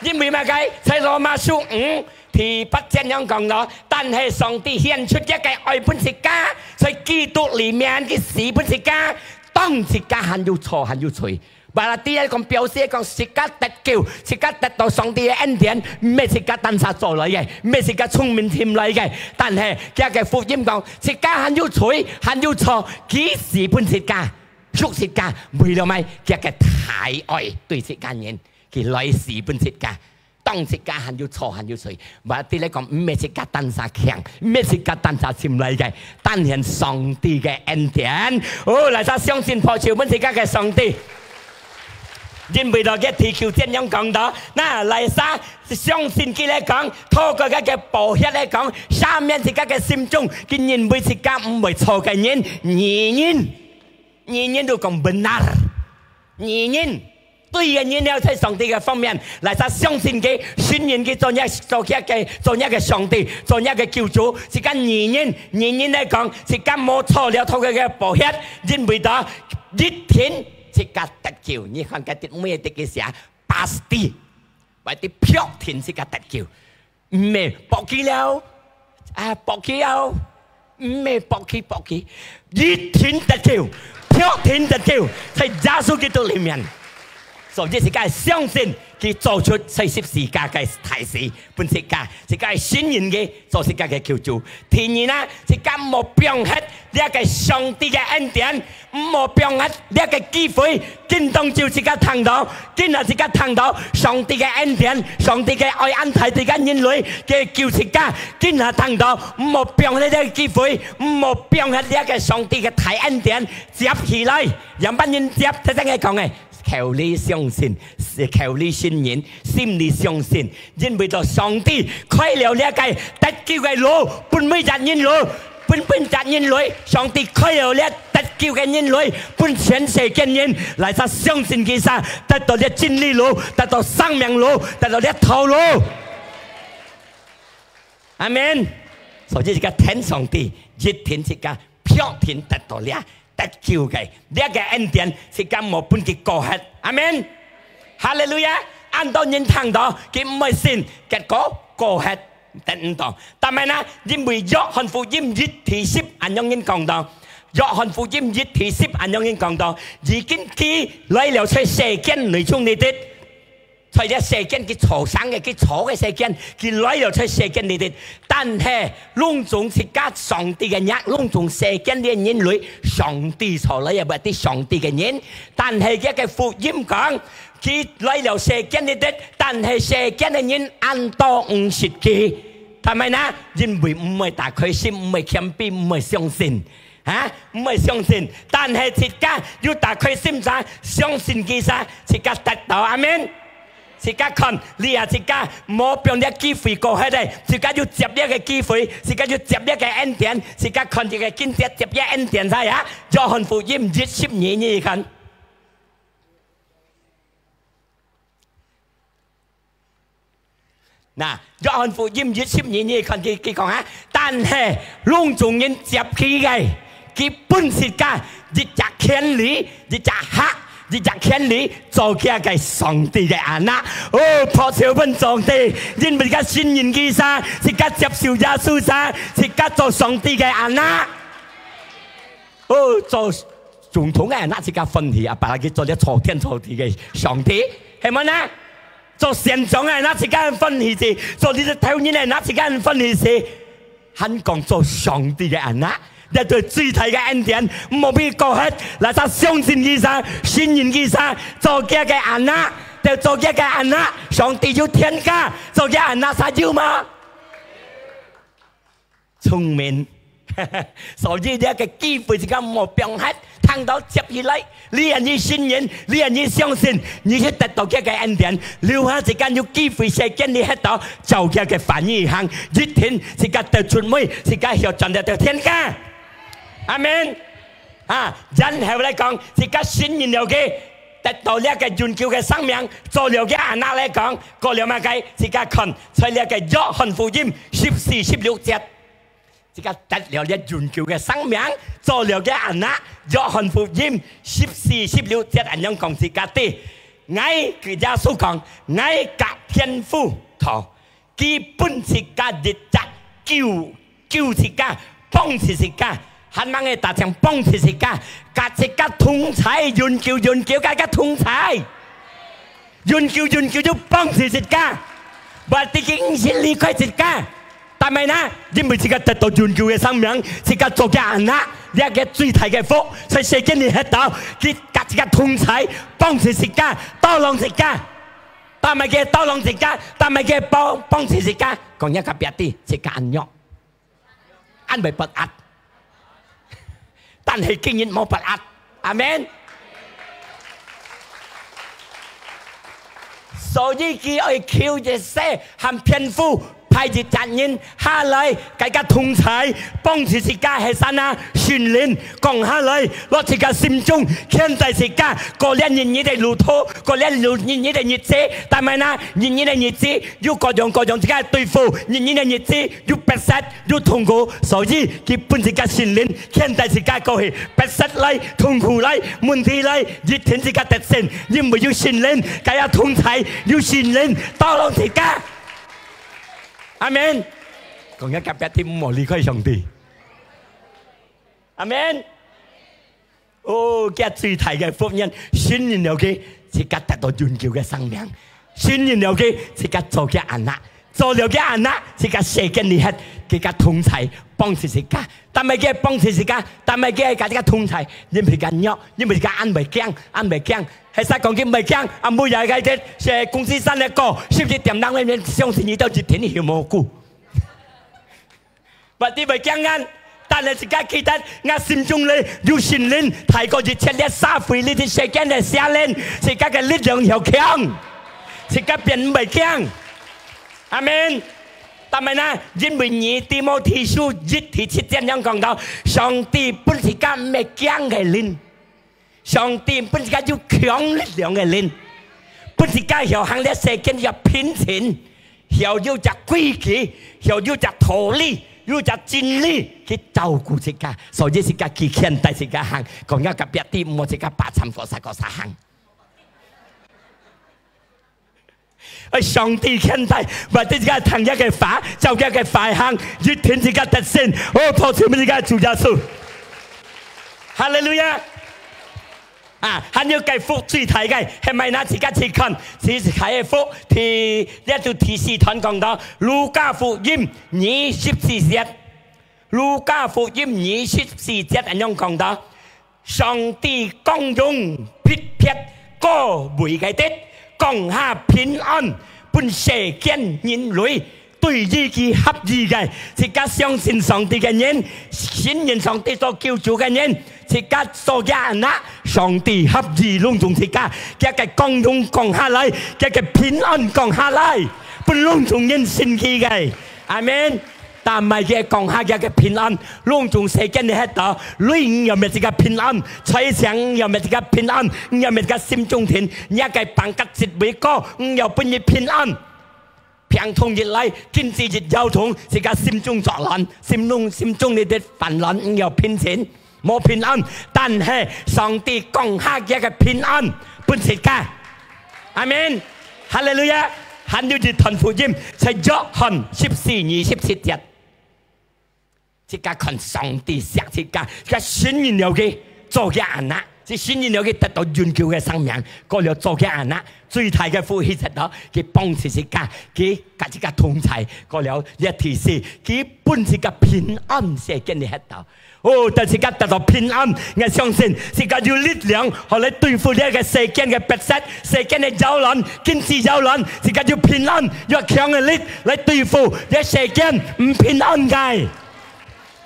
因為麼个？在羅馬書五第八節恁樣講咯，但係上帝顯出佢个愛分自家，在基督裡面佢死分自家，當自家還有錯還有罪， Berarti講，表示講，自家得救，自家得到上帝个恩典，毋係自家單儕做來个，毋係自家聰明尋來个。但係，佢个福音講，自家還有罪，還有錯，佢死分自家，贖自家，為了麼个？佢个大愛對自家人，佢來死分自家。 當自家還有錯還有罪，berarti來講，毋係自家單儕強，毋係自家單儕尋來个，單憑上帝个恩典。哦，哪儕相信拍手分自家个上帝。因為到佢第九節恁樣講到，哪，哪儕相信佢來講，透過佢个寶血來講，赦免自家个心中，佢認為自家毋會錯个人，義人，義人都講benar，義人。 對个人了，在上帝个方面，哪儕相信佢，信任佢做若，做佢个，做若个上帝，做若个救主，自家義人，義人來講，自家無錯了，透過佢个寶血，因為到一定自家得救。你看佢个每一个寫，pasti，berarti確定自家得救。 毋係駁佢了，啊，駁佢了，毋係駁佢，駁佢，一定得救，確定得救，在耶穌基督裡面。所以自家相信佢做出在十字架个大事，分自家，自家信任佢做自家个救主。第二呢，自家莫放忒這个上帝个恩典， 毋好放忒這个機會，今當晝自家聽到，今日自家聽到上帝个恩典，上帝个愛恁大，自家人類个救自家，今日聽到，毋好放忒這个機會，毋好放忒這个上帝个大恩典，接起來。仰般人接？頭先𠊎講个，口裡相信，口裡承認，心裡相信，因為到上帝開了這个得救个路，分每隻人路，分每隻人來，上帝開了這得救个人來，分全世界人來，儕相信佢儕，得到這真理路，得到生命路，得到這道路。阿門。所以自家聽上帝，一定自家必定得到這得救个，這个恩典，自家無分佢過忒。阿門。哈利路亞！恁多人聽到，佢毋會信，結果過忒，得毋到。但係呢，因為約翰福音一第十恁樣人講到，約翰福音一第十恁樣人講到，如今佢來了在世間內中裡的， 在這世間佢造成个，佢造个世間，佢來了在世間裡的。但係攏總自家上帝个人，攏總世間裡个人類，上帝造來个，毋係上帝个人。但係佢个福音講，佢來了世間裡的，但係世間个人恁多毋識佢。但係呢，因為毋會打開心，毋會謙卑，毋會相信。 哈？毋會相信，但係自家有打開心腸，相信佢儕，自家得到。阿門。自家看，這下自家無放這機會過忒个，自家有接這个機會，自家有接這个恩典，自家看這个經節接這恩典在啊。約翰福音一十二，你看。 那，約翰福音一十二，你看佢，佢講啊，但係攏總人接佢个，佢分自家一隻權利，一隻客，一隻權利，做佢个上帝个anak。哦，拍手分上帝，因為自家信任佢儕，自家接受耶穌儕，自家做上帝个anak。哦，做總統个anak自家歡喜啊，把佢做了造天造地个上帝，係無呢？ 做縣長个，那自家歡喜事；做你个頭人个，那自家歡喜事。還講做上帝个anak，這對最大个恩典，毋好分佢過忒。哪儕相信佢儕，信任佢儕，做佢个anak，就做佢个anak。上帝有天家，做佢anak儕有無？ 聰明。所以這个機會自家莫放忒，聽到接起來，你願意信任，你願意相信，你就得到佢个恩典。留下自家有機會，世間裡歇到，照佢个話語行，一定自家得出尾，自家曉轉得到天家。阿門。 啊，然後來講，自家信任了佢，得到這个永久个生命，做了佢anak來講，過了麼个？自家看，在這个約翰福音十四、十六節，自家得了這永久个生命，做了佢anak。約翰福音十四、十六節恁樣講自家知，𠊎，耶穌講，𠊎佮天父討， 佢分自家一隻救，救自家，幫助自家，還吂个大將幫助自家，佮自家同在，永久永久佮自家同在，永久永久就幫助自家，毋係佢毋識離開自家。但係呢，因為自家得到永久个生命，自家做佢anak，這个最大个福，在世間裡歇到，佢佮自家同在，幫助自家，tolong自家。 Tolong佢，tolong自家，tolong佢幫，幫助自家。講若隔壁知，自家恁樣，恁會發閼。但係今日無發閼。阿門。所以佢愛求耶穌，喊天父， 派一隻人下來，佮自家同在，幫助自家係儕呢？聖靈降下來，落自家心中，牽帶自家，過這日日个路途，過這日日个日子。但係呢，日日个日子有各樣各樣自家對付，日日个日子有逼迫，有痛苦，所以佢分自家聖靈，牽帶自家過去，逼迫來，痛苦來，問題來，一定自家得勝，因為有聖靈，佮自家同在，有聖靈，tolong自家。 阿門。講若隔壁知，毋好離開上帝。阿門。哦，這最大个福音，信任了佢，自家得到永久个生命。信任了佢，自家做佢anak，做了佢anak，自家世間裡歇，佢佮同在，幫助自家。Tolong佢幫助自家，tolong佢佮自家同在，因為自家弱，因為自家恁會驚，恁會驚。 係儕講佢毋會驚，啊，每日个這，這公司山个歌，十一點鐘裡面相信你到一天你有無辜。Berarti毋會驚kan？但係自家記得，𠊎心中裡有聖靈，大過一切這社會裡个世間个邪靈，自家个力量曉強，自家變毋會驚。阿門。但係呢，因為二提摩太書一第七節恁樣講到，上帝分自家毋係驚个靈，上帝分自家有強力量个靈，分自家曉行這世間个平靜，曉有隻規矩，曉有隻道理，有隻真理去照顧自家。所以自家去牽帶自家行，講要隔壁知，毋好自家巴參過煞過煞行。 愛上帝牽帶，或者自家聽佢个話，照佢个話行，一定自家得勝。哦，拍手分自家主耶穌。哈利路亞！啊，還有个福最大个，係麼个呢？自家去看，自家个福，第，這就第四段講到，路加福音二十四節，路加福音二十四節恁樣講到， 上帝降下撇撇高位个地，降下平安，分世間人類，對於佢合意个，自家相信上帝个人，信任上帝做救主个人，自家做佢anak，上帝合意攏總自家，佢个光榮降下來，佢个平安降下來，分攏總人信佢个。阿門。 但係佢降下佢个平安，攏總世間裡歇到，鐳毋曉搣自家平安，財星毋曉搣自家平安，毋曉搣自家心中定，若个病甲疾病過，毋曉分你平安。病痛一來，經濟一搖動，自家心中作亂，心中，心中裡个煩亂，毋曉平靜，無平安。但係上帝降下佢个平安分自家。阿門。哈利路亞。還有一段福音，在約翰十四二十七節。 自家看上帝惜自家，自家信任了佢，做佢anak，自信任了佢得到永久个生命，過了做佢anak，最大个福氣得到，佢幫助自家，佢甲自家同在，過了這第四，佢分自家平安世間裡歇到。哦，但自家得到平安，𠊎相信自家有力量，好來對付這个世間个逼迫，世間个擾亂，經濟擾亂，自家有平安，有強个力來對付這世間毋平安个。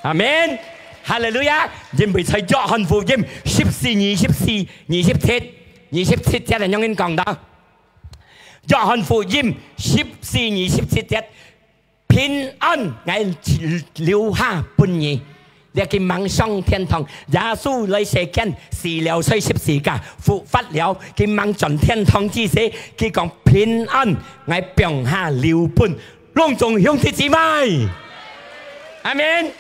阿門。哈利路亞。因為在約翰福音十四二十四、二十七、二十七節恁樣講到，約翰福音十四二十七節，平安𠊎留下分你。這佢吂上天堂，耶穌來世間，死了在十字架，復活了，佢吂轉天堂之時，佢講平安𠊎放下留分 攏總兄弟姊妹。阿門。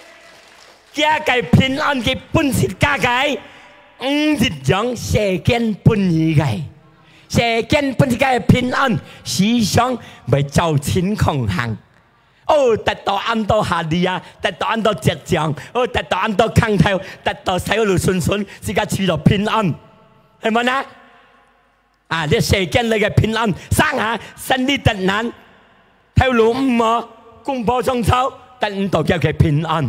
佢个平安佢分自家个，毋一樣世間分你个。世間分自家个平安，時常會照情況行。哦，得到恁多hadiah，得到恁多獎，哦，得到恁多空頭，得到細路順順，自家試著平安，係無呢？ 啊，這世間裡个平安，生下生理得難，頭路毋好，公婆爭吵，得毋到佢个平安，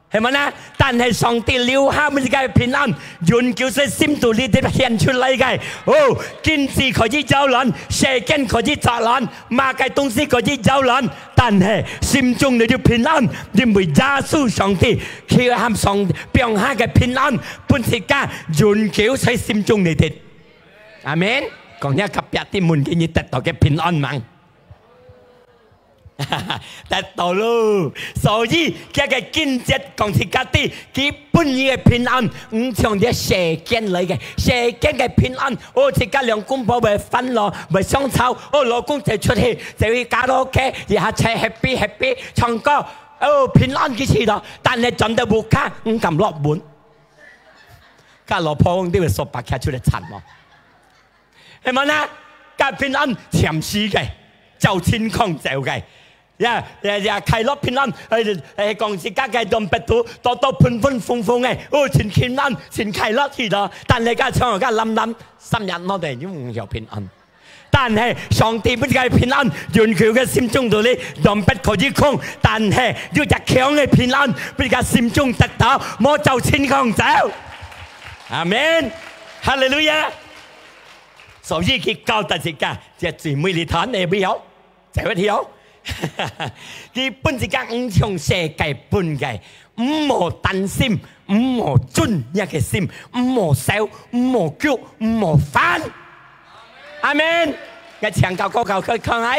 係無呢？但係上帝留下分自家个平安，永久在心肚裡底顯出來个。哦，經濟可以擾亂，世間可以作亂，麼个東西可以擾亂，但係心中裡有平安，因為耶穌上帝佢喊上放下个平安，分自家永久在心中裡底。 阿門。講若隔壁知，問佢你得到个平安吂？得到咯。所以，佢个經節講自家知，佢分你个平安，毋像這世間來个。世間个平安，哦，自家兩公婆會煩惱，會相吵，哦，老公就出去，就去卡拉OK，一下就happy happy，唱歌，哦，平安佢試著，但係轉到屋下，毋敢落門。 甲老婆講，你會說白徛出來慘無？係無呢？甲平安暫時个，照情況走个。呀，呀，呀，快樂平安，呃，呃，講自家个dompet肚，多多分分紅紅个，哦，真平安，真快樂去咯。但係甲唱甲爛爛，三日內底又毋曉平安。 但係上帝分自家平安，永久个心中肚裡，dompet可以空，但係有隻強个平安，分自家心中得到，莫照情況走。阿門。哈利路亞。所以佢教導自家，這最尾一段个尾後，就一條。佢分自家毋像世界分个，毋好擔心，毋好顫若个心，毋好愁，毋好急，毋好煩。阿門。𠊎請教各位，看下，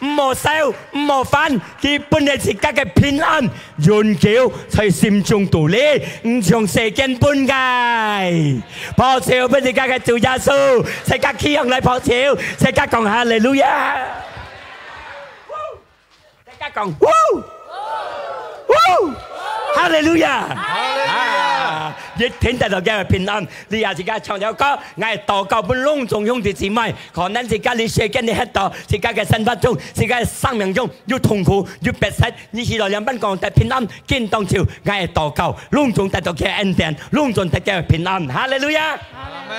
毋好愁，毋好煩，佢分你自家个平安，永久在心中肚裡，毋像世間分个。拍手分自家个主耶穌，自家企起來拍手，自家講哈利路亞。 大家講，嗚！嗚！哈利路亞！哈利路亞！啊，一定得到佢个平安。你也自家唱條歌，𠊎禱告分攏總兄弟姊妹，可能自家你世間你歇到，自家个生活中，自家个生命中有痛苦，有逼塞，你是來兩班講得平安，今當晝，𠊎禱告，攏總得到佢个恩典，攏總得到佢个平安。哈利路亞！阿門。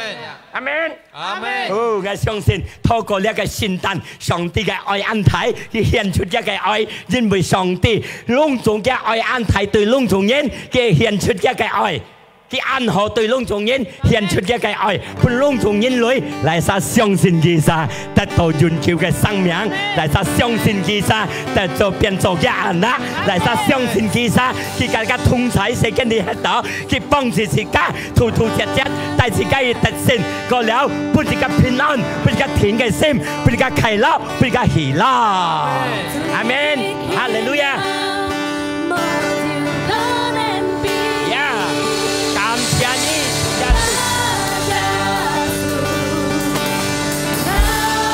阿門。 阿門。哦，𠊎相信透過這个聖誕，上帝个愛恁大，佢顯出佢个愛，因為上帝攏總个愛恁大對攏總人，佢顯出佢个愛，佢恁好對攏總人，顯出佢个愛，分攏總人類，哪儕相信佢儕，得到永久个生命，哪儕相信佢儕，得到變做佢个anak，哪儕相信佢儕，佢自家同在世間裡歇到，佢幫助自家， 突突切切，帶自家个得勝，過了，分自家平安，分自家定个心，分自家快樂，分自家喜樂。阿門。哈利路亞。呀，感謝你，耶穌。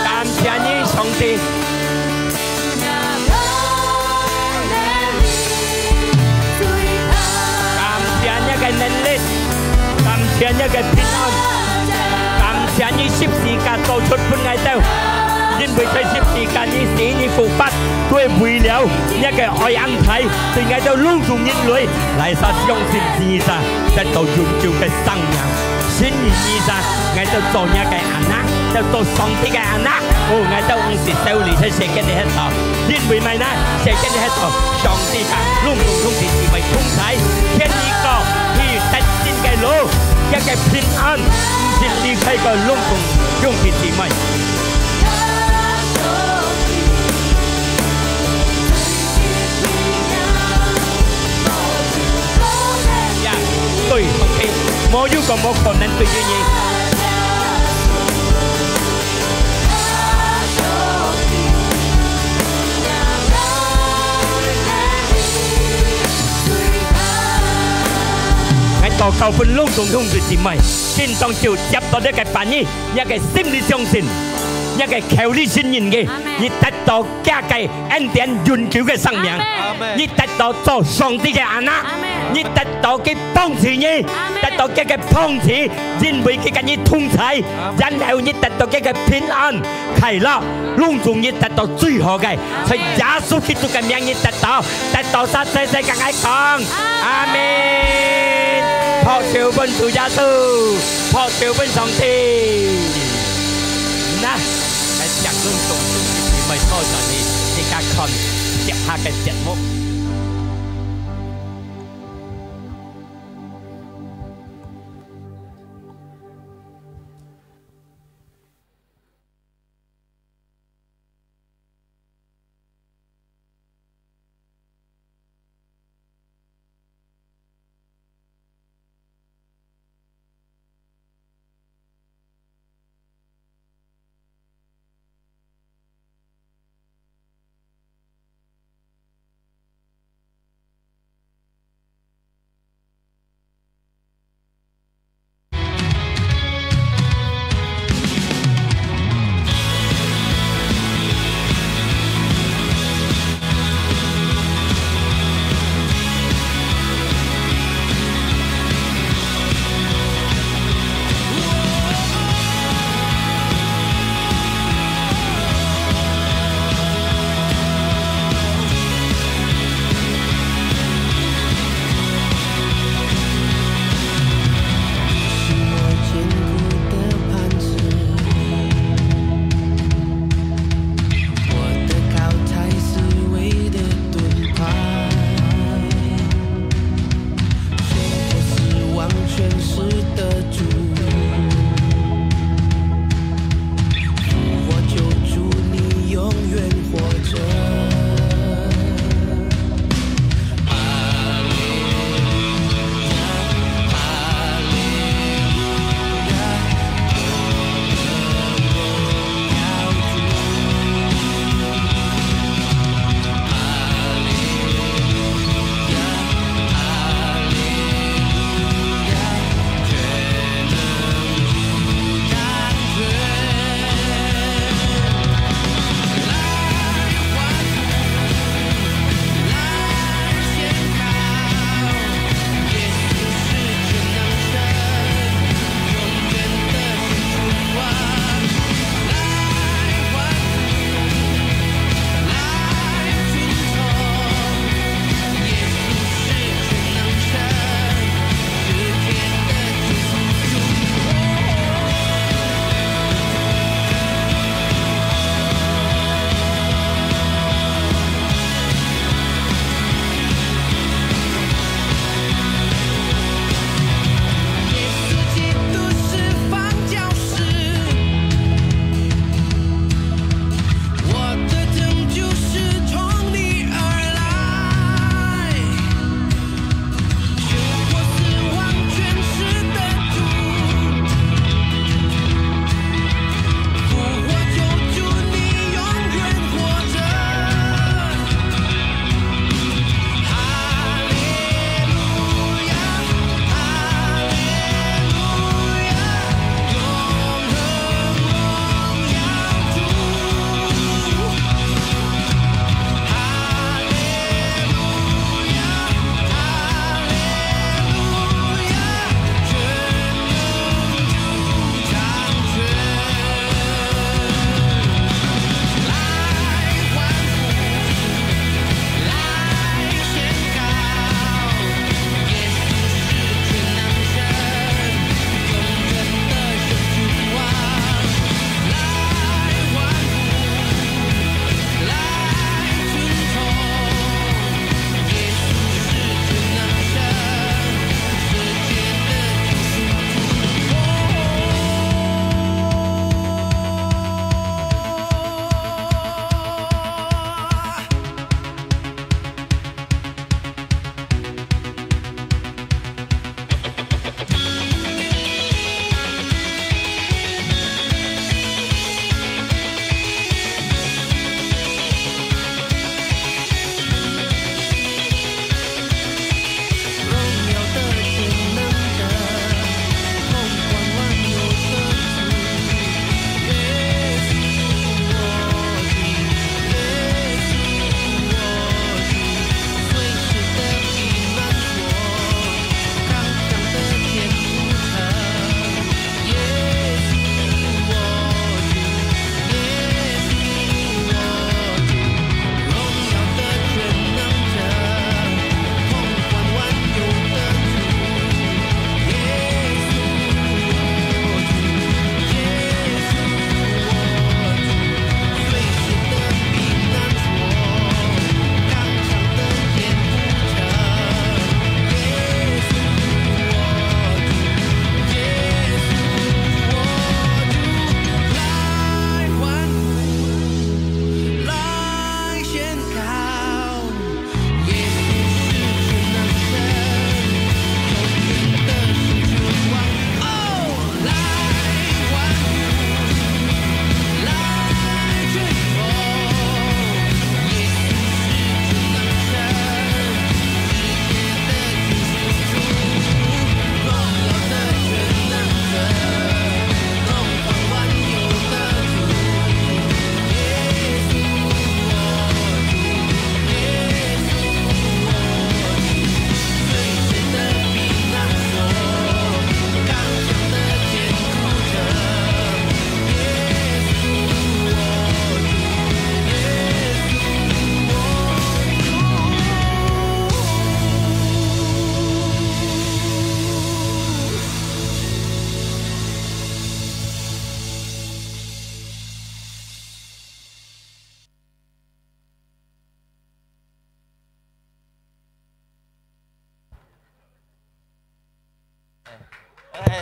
感謝你，上帝。 感謝你个能力，感謝你个平安，感謝你十字架做出分𠊎兜，因為在十字架你死你復活，都係為了你个愛恁大，對𠊎兜攏總人類，哪儕相信你儕，得到永久个生命。 信你儕，𠊎兜做若个anak，兜做上帝个anak。哦，𠊎兜毋係愁慮在世間裡歇到，因為麼个呢？世間裡歇到，上帝个攏總兄弟姊妹同在，牽你過去得勝个路，這个平安，毋係離開个攏總兄弟姊妹。 呀，對，OK，無有講無可能對於你。𠊎禱告分攏總兄弟姊妹，今當晝接到這个話語，這个心裡相信，這个口裡承認个，阿門。你得到 佢个恩典永久个生命。阿門。你得到做上帝个anak，阿門。你得到佢幫助你，阿門。得到佢个幫助，因為佢跟你同在，阿門。然後你得到佢个平安、快樂，攏總你得到最好个，阿門。在耶穌基督个名你得到，得到儕齊齊跟𠊎講，阿門。阿門。拍手分主耶穌，拍手分上帝。那。 來，請攏總兄弟姊妹坐轉去，自家看接下个節目。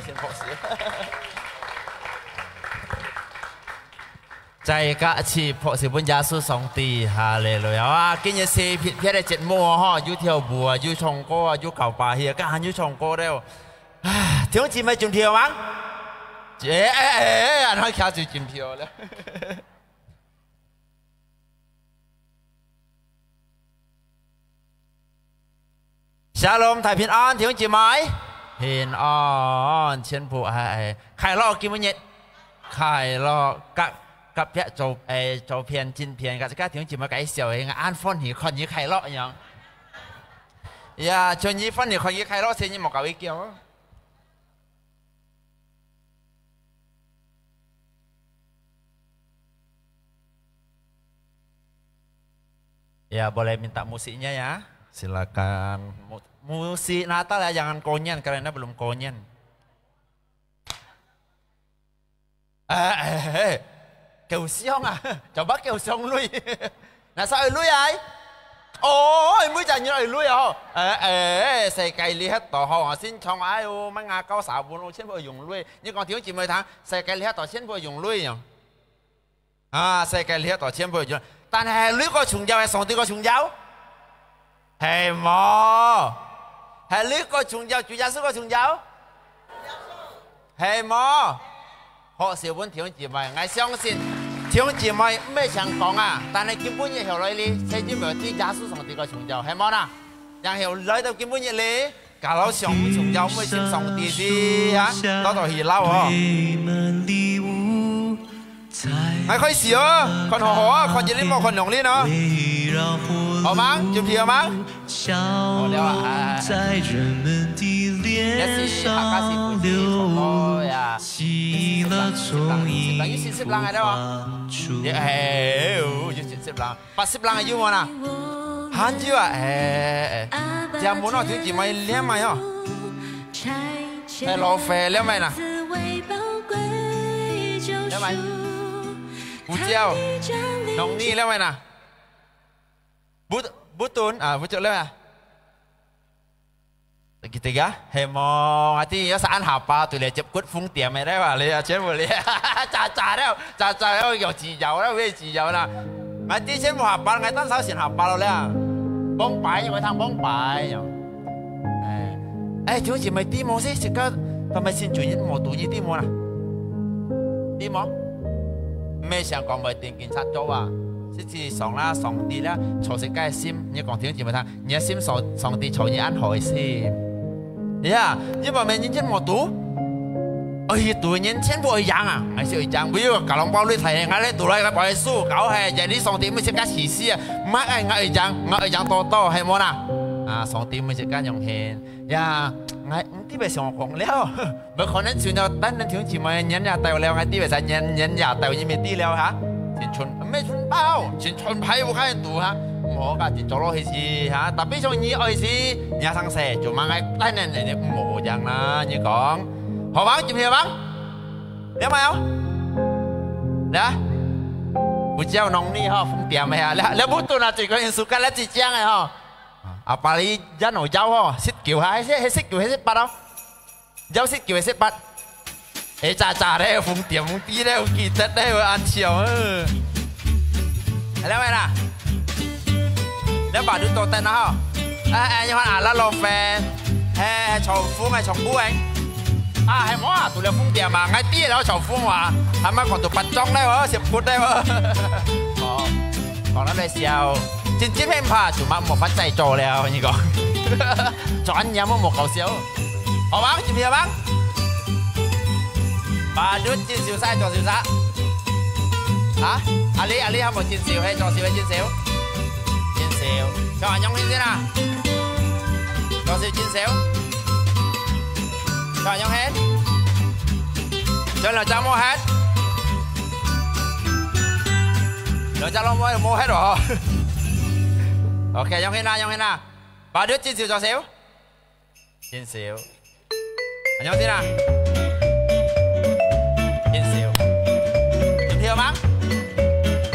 先拍手。再加一次拍手分耶穌上帝，哈利路亞！哇，今日係特別个節目哦，吼，有跳舞啊，有唱歌啊，有搞把戲啊，今下有唱歌了。啊，弟兄姊妹準備好嗎？哎哎哎，恁樣徛就準備好了。 Shalom，大平安，弟兄姊妹，平安，全部哎哎，快樂，今晡日快樂，隔隔壁左哎左片、正片，大家弟兄姊妹介紹，恁歡喜，看你快樂樣。呀，像你歡喜，看你快樂，所以你莫搞佢叫。 Ya, boleh minta musiknya ya. Silakan. Mu- musik Natal ya, jangan konyan karena belum konyan. Eh, eh, eh. 夠響啊，做麼夠響鐳？哪儕愛鐳啊？哦，每隻人愛鐳啊吼。哎哎，世界裡遐大吼，身上哎喲，買牙膏、沙本哦，全部用鐳。你講弟兄姊妹聽，世界裡遐大全部用鐳哦。 啊，世界裡遐大千倍轉，但係鐳个重要，係上帝个重要？係無？係鐳个重要，主耶穌个重要？係無？好，小本弟兄姊妹，𠊎相信弟兄姊妹毋係想講啊，但係根本一條來哩，係因為對耶穌上帝个重要，係無啦？然後來到根本一哩， 搞到上重要，毋會信上帝知啊，搞到去撈哦。來開始哦，看好好啊，看一輪無看兩輪哦。好嗎？準備好嗎？好了啊，哎，哎，哎。這是客家師傅是唱歌呀。十零，十零，有四十零个了啊。哎，有四十零。 八十零个有無啦？還有啊，哎，哎，哎，這門口就姊妹兩位哦。哎，老費兩位啦。兩位。胡椒，農曆兩位啦。不，不準啊，不準兩位啊。 Kita ya, hemo, hati ya saan hapa tu le jepkut phung tiam le wa le ya, chen le, caca le, caca le, 有自由了，有自由啦。Hati chen mo hapa, ngai tan sao sin hapa lo le. Bông bai, ngai thang bông bai. Eh, eh, tu si mai timo si, sika, kami sin juin mo tu ni timo na. Timo. 毋係想講會定警察做啊，實際上啦，上帝啦，坐實个心，你講聽姊妹聽， 你个心上，上帝造你恁好个心。呀，你莫問人真無毒，愛去毒人全部愛贏啊，還是愛贏，不要搞龍包擂台，𠊎來毒來，𠊎不會輸，搞嘿，jadi上帝毋係自家自私啊，毋係愛𠊎愛贏，𠊎愛贏多多，係無啦？啊，上帝毋係自家用心，呀，𠊎毋知愛想講了。 無可能像到單單聽姊妹年也到了，𠊎知為啥年，年也到，你毋知了哈？青春，毋係春包，青春牌有看到哈？無，該就做落去是哈，tapi像你愛是，你上世就mang𠊎單單你無樣啦，你講，好嗎？準備好嗎？了沒有？來，不叫農曆哈，封點的哈，來，來不斷啊，最高音速，該來最靚的哈。啊，巴黎人有妖吼，十九哈，係，係十九，係十八哦。 有識叫佢識八。哎，渣渣咧，紅點紅啲咧，有記得咧，有安笑啊。來，喂啦，你把你多等啊吼。哎，哎，你看啊，那老闆，哎，重複哎，重複哎。啊，係無啊，除了紅點嘛，𠊎知了重複啊，還乜講到八張咧，我食不得哦。哦，講到來笑，真正很怕，就嘛無法再做了，你講，做恁樣無搞笑。 好嗎？準備好嗎？Badut，正手勢，左手勢。啊？阿里，阿里，還無正手，係左手係正手？正手。像恁樣先啊？左手正手。像恁樣係？像兩隻無係？兩隻攏無，無係哦。OK，樣先啦，樣先啦。Badut，正手，左手。 正手。恁樣先啊？正手。準備好嗎？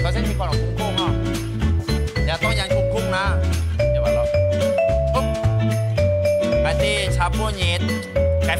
首先你講了空空哈。你要當然空空啦。對吧咯？好。𠊎知差不多，該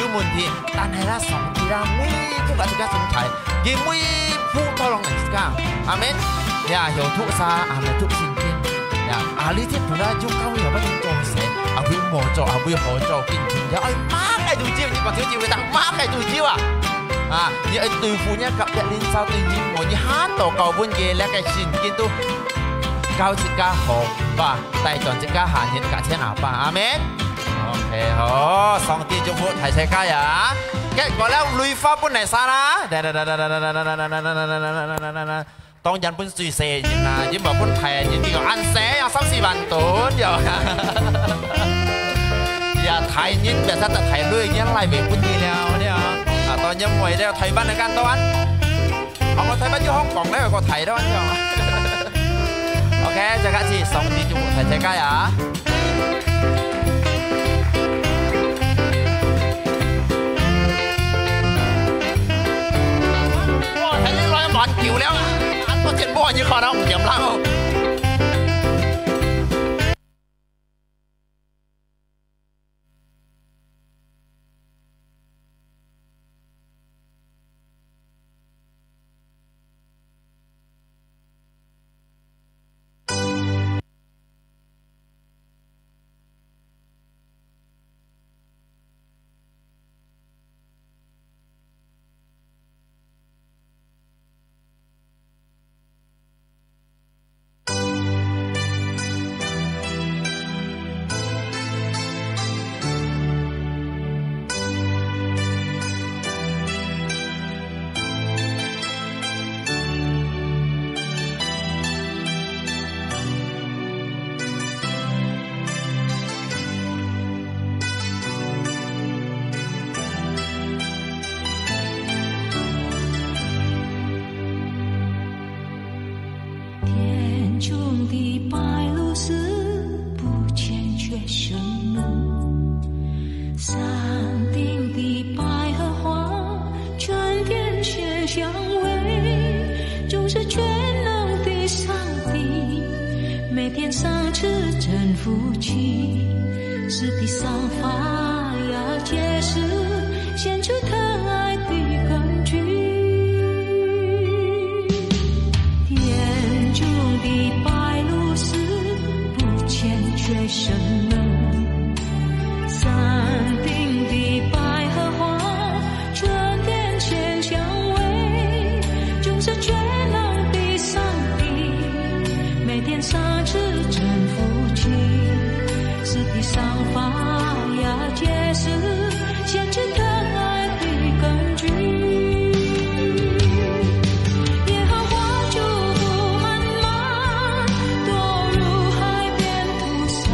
有問題，但係啦，上帝啦，每一步个自家存在，佢每一步都攏來自家。阿門。呀，曉讀啥，阿門讀聖經。呀，啊，你這本來就教你愛點做事，啊，會無做，啊，會好做，緊張呀，哎，麼个都招，你講招招會當，麼个都招啊！啊，你愛對付你隔壁鄰舍對你無，你下禱告分佢，這个聖經都教自家好，吧，帶轉自家下日，感謝阿爸，阿門。 OK，好，上帝祝福大自家呀！結果了，鐳花分哪儕啦？當然分最細个人啦，因為分大个人，佢講恁細，有三四萬噸，有。呀，大人別使得大鐳，已經拉袂分你了，了。啊，當然會了，台灣个簡單。 好，我台灣就好講咧，有個台灣樣。OK，再開始，上帝祝福大家呀。哇，睇你來蠻久了啊，啊，我真無你看到毋點啦哦。天中的白鹭是不欠缺生命，山顶的百合花春天鲜香味，总是全能的上帝，每天赏赐真福气，使地上发芽结实，显出疼爱的根据。天中的白鹭是不欠缺生命，山顶的百合花 春天鲜香味，总是全能的上帝，每天赏赐真福气，使地上发芽结实，显出疼爱的根据。耶和华祝福满满，多如海边土沙。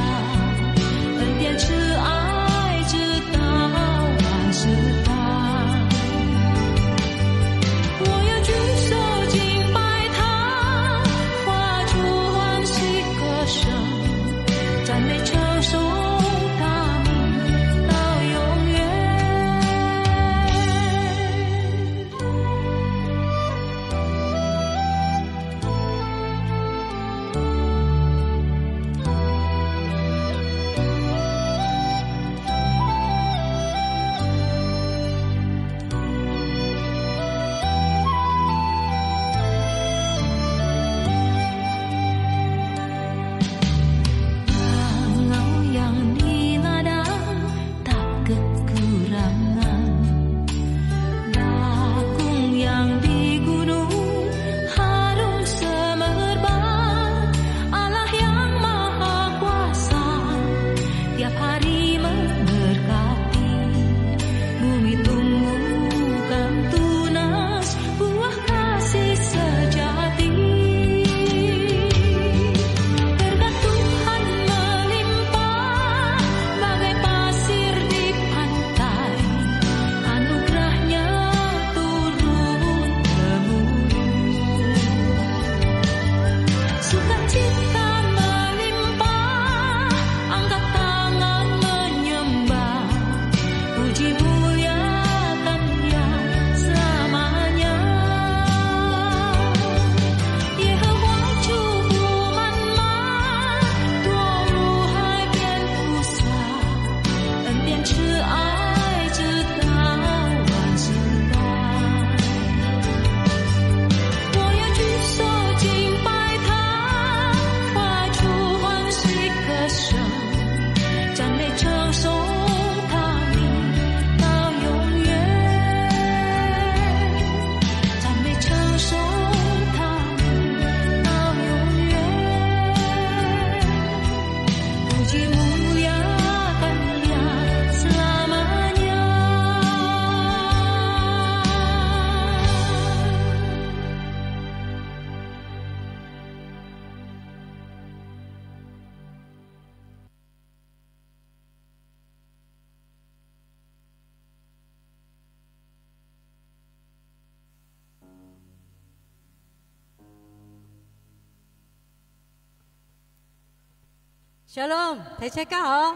Shalom，大家好。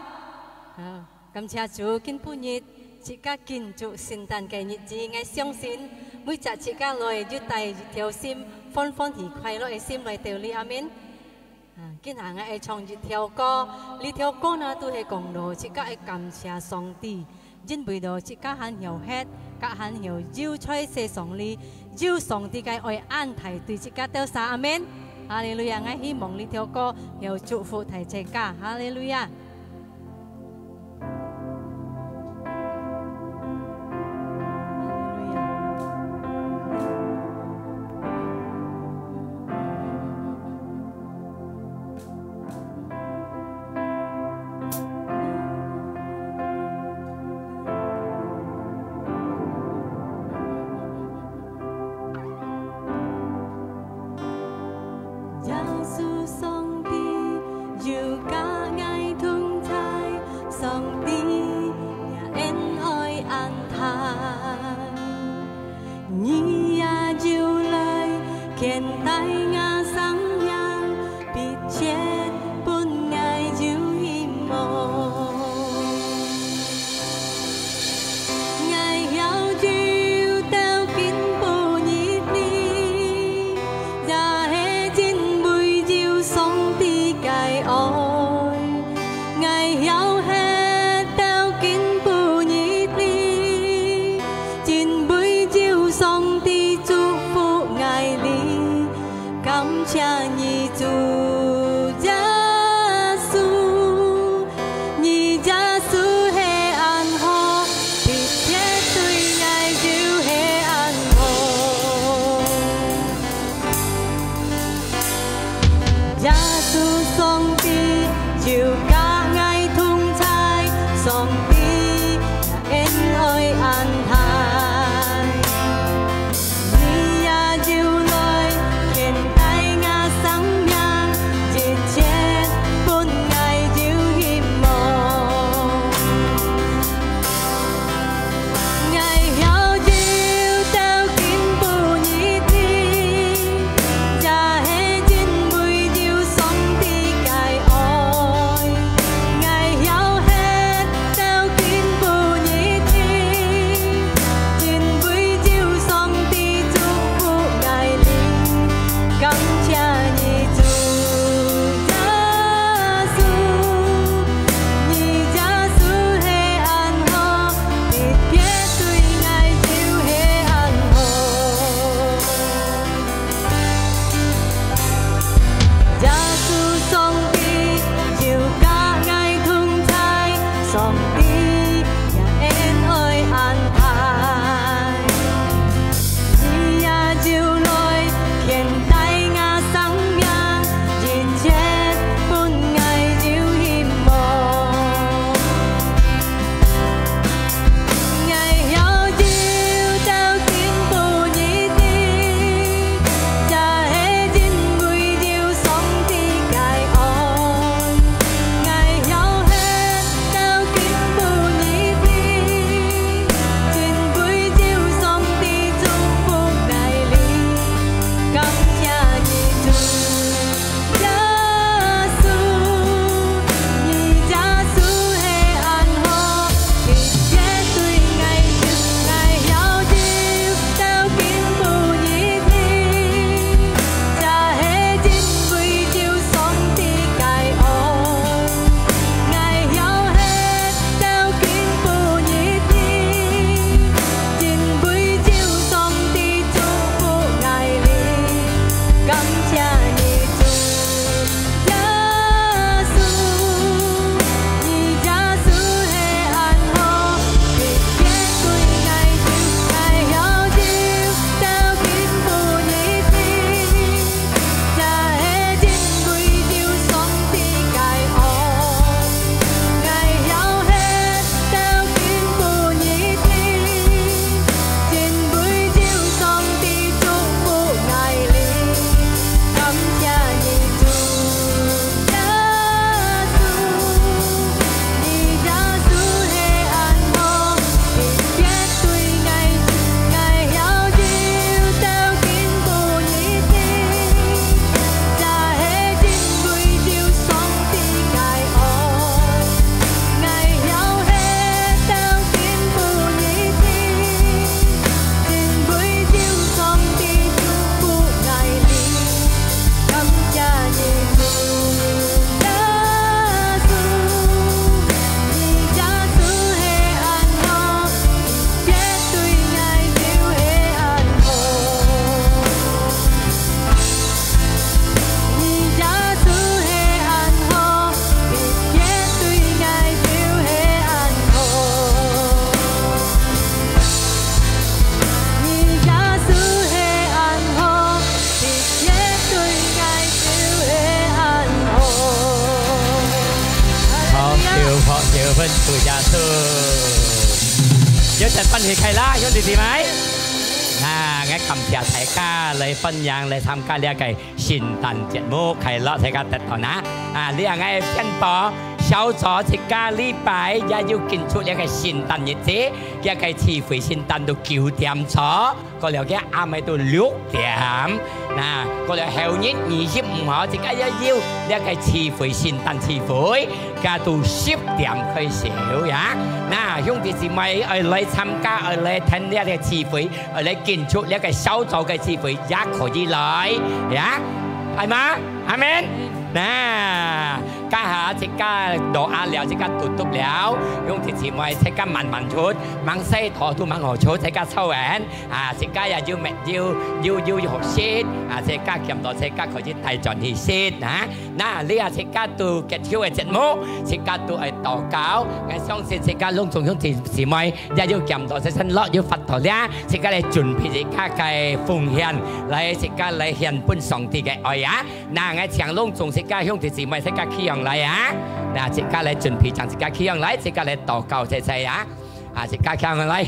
啊，感謝主，今晡日自家慶祝聖誕个日子，𠊎相信每隻自家來有帶一條心，歡歡喜快樂个心來到這，阿們。啊，今下𠊎愛唱一條歌，這條歌呢，都係講到自家愛感謝上帝，因為到自家還有歇，自家還有有在世上裡，有上帝个愛恁大對自家兜儕，阿們。哈利路亞！𠊎希望這條歌有祝福大自家，哈利路亞！耶穌上帝有佮𠊎同在，上帝若恩愛恁大。你也有來，牽帶𠊎生命，必絕分𠊎有希望。𠊎曉走到今晡日裡，也係因為有上帝个愛。𠊎曉歇到今晡日裡，因為有上帝祝福𠊎哩。主耶穌，有請歡喜快樂，兄弟姊妹。啊，𠊎感謝大家來歡迎、來參加這个聖誕節目，快樂大家得到哪？啊，這𠊎宣布，小組這个禮拜也有慶祝這个聖誕日子，這个聚會聖誕到九點鐘。 過了个暗晡到六點，那過了後日二十五號，自家也有這个聚會，聖誕聚會，該到十點開始呀。那兄弟姊妹愛來參加，愛來聽這个聚會，愛來慶祝這个小組个聚會，也可以來呀，係嗎？阿門。那，這下自家doa了，自家tutup了，兄弟姊妹，自家慢慢出，吂使拖都吂好出，自家抽煙。 啊，自家也有物，有，有，有，有好食，啊，自家撿到自家可以帶轉去食，啊。那，這下自家都結束个節目，自家都愛禱告。𠊎相信自家攏總兄弟姊妹，也有撿到這身樂，有發到這，自家來準備自家个奉獻，來自家來獻分上帝个愛啊。那，𠊎請攏總自家兄弟姊妹，自家企䟘來啊。那，自家來準備，將自家企䟘來，自家來禱告，謝謝啊。 啊，自家企䟘來。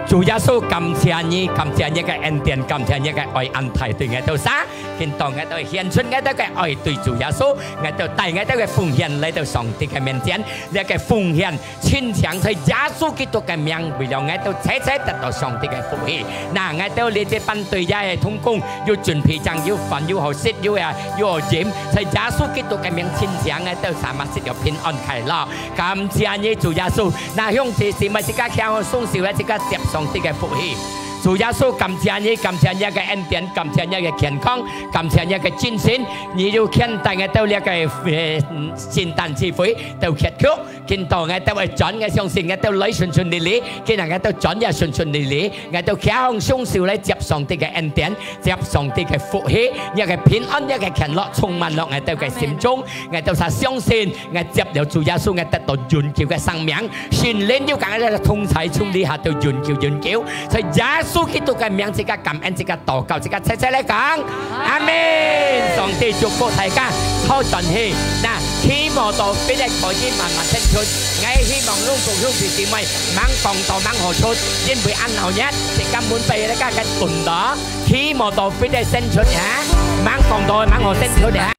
主耶穌，感謝你，感謝你个恩典，感謝你个愛恁大對𠊎兜儕。今到𠊎兜獻出𠊎兜个愛對主耶穌，𠊎兜帶𠊎兜个奉獻來到上帝个面前。這个奉獻，親像在耶穌基督个名，為了𠊎兜齊齊得到上帝个福氣。那𠊎兜這班對這个同工，有準備正，有飯，有好食，有啊，有好飲，在耶穌基督个名，親像𠊎兜儕嘛，得到平安快樂。 感謝你，主耶穌。那兄弟姊妹，自家企䟘雙手來，自家接上帝个福氣。主耶穌，感謝你，感謝你个恩典，感謝你个健康，感謝你个精神。你有牽帶𠊎兜這个，呃，聖誕聚會到結束。今到𠊎兜會轉，𠊎相信𠊎兜來順順利利，今日𠊎兜轉也順順利利。𠊎兜企䟘雙手來接上帝个恩典，接上帝个福氣，你个平安，你个快樂充滿了𠊎兜个心中。𠊎兜儕相信 𠊎接了主耶穌，𠊎得到永久个生命。聖靈有佮𠊎个同在，從這下到永久永久。在耶穌基督个名，自家感恩，自家禱告，自家齊齊來講，阿門。上帝祝福大家，好轉去。那，期望到fit个可以慢慢生出。𠊎希望攏總兄弟姊妹，吂講到吂好出，因為恁鬧熱，自家門背那个个蹲到，期望到fit个生出啊，吂講到吂好生出啊。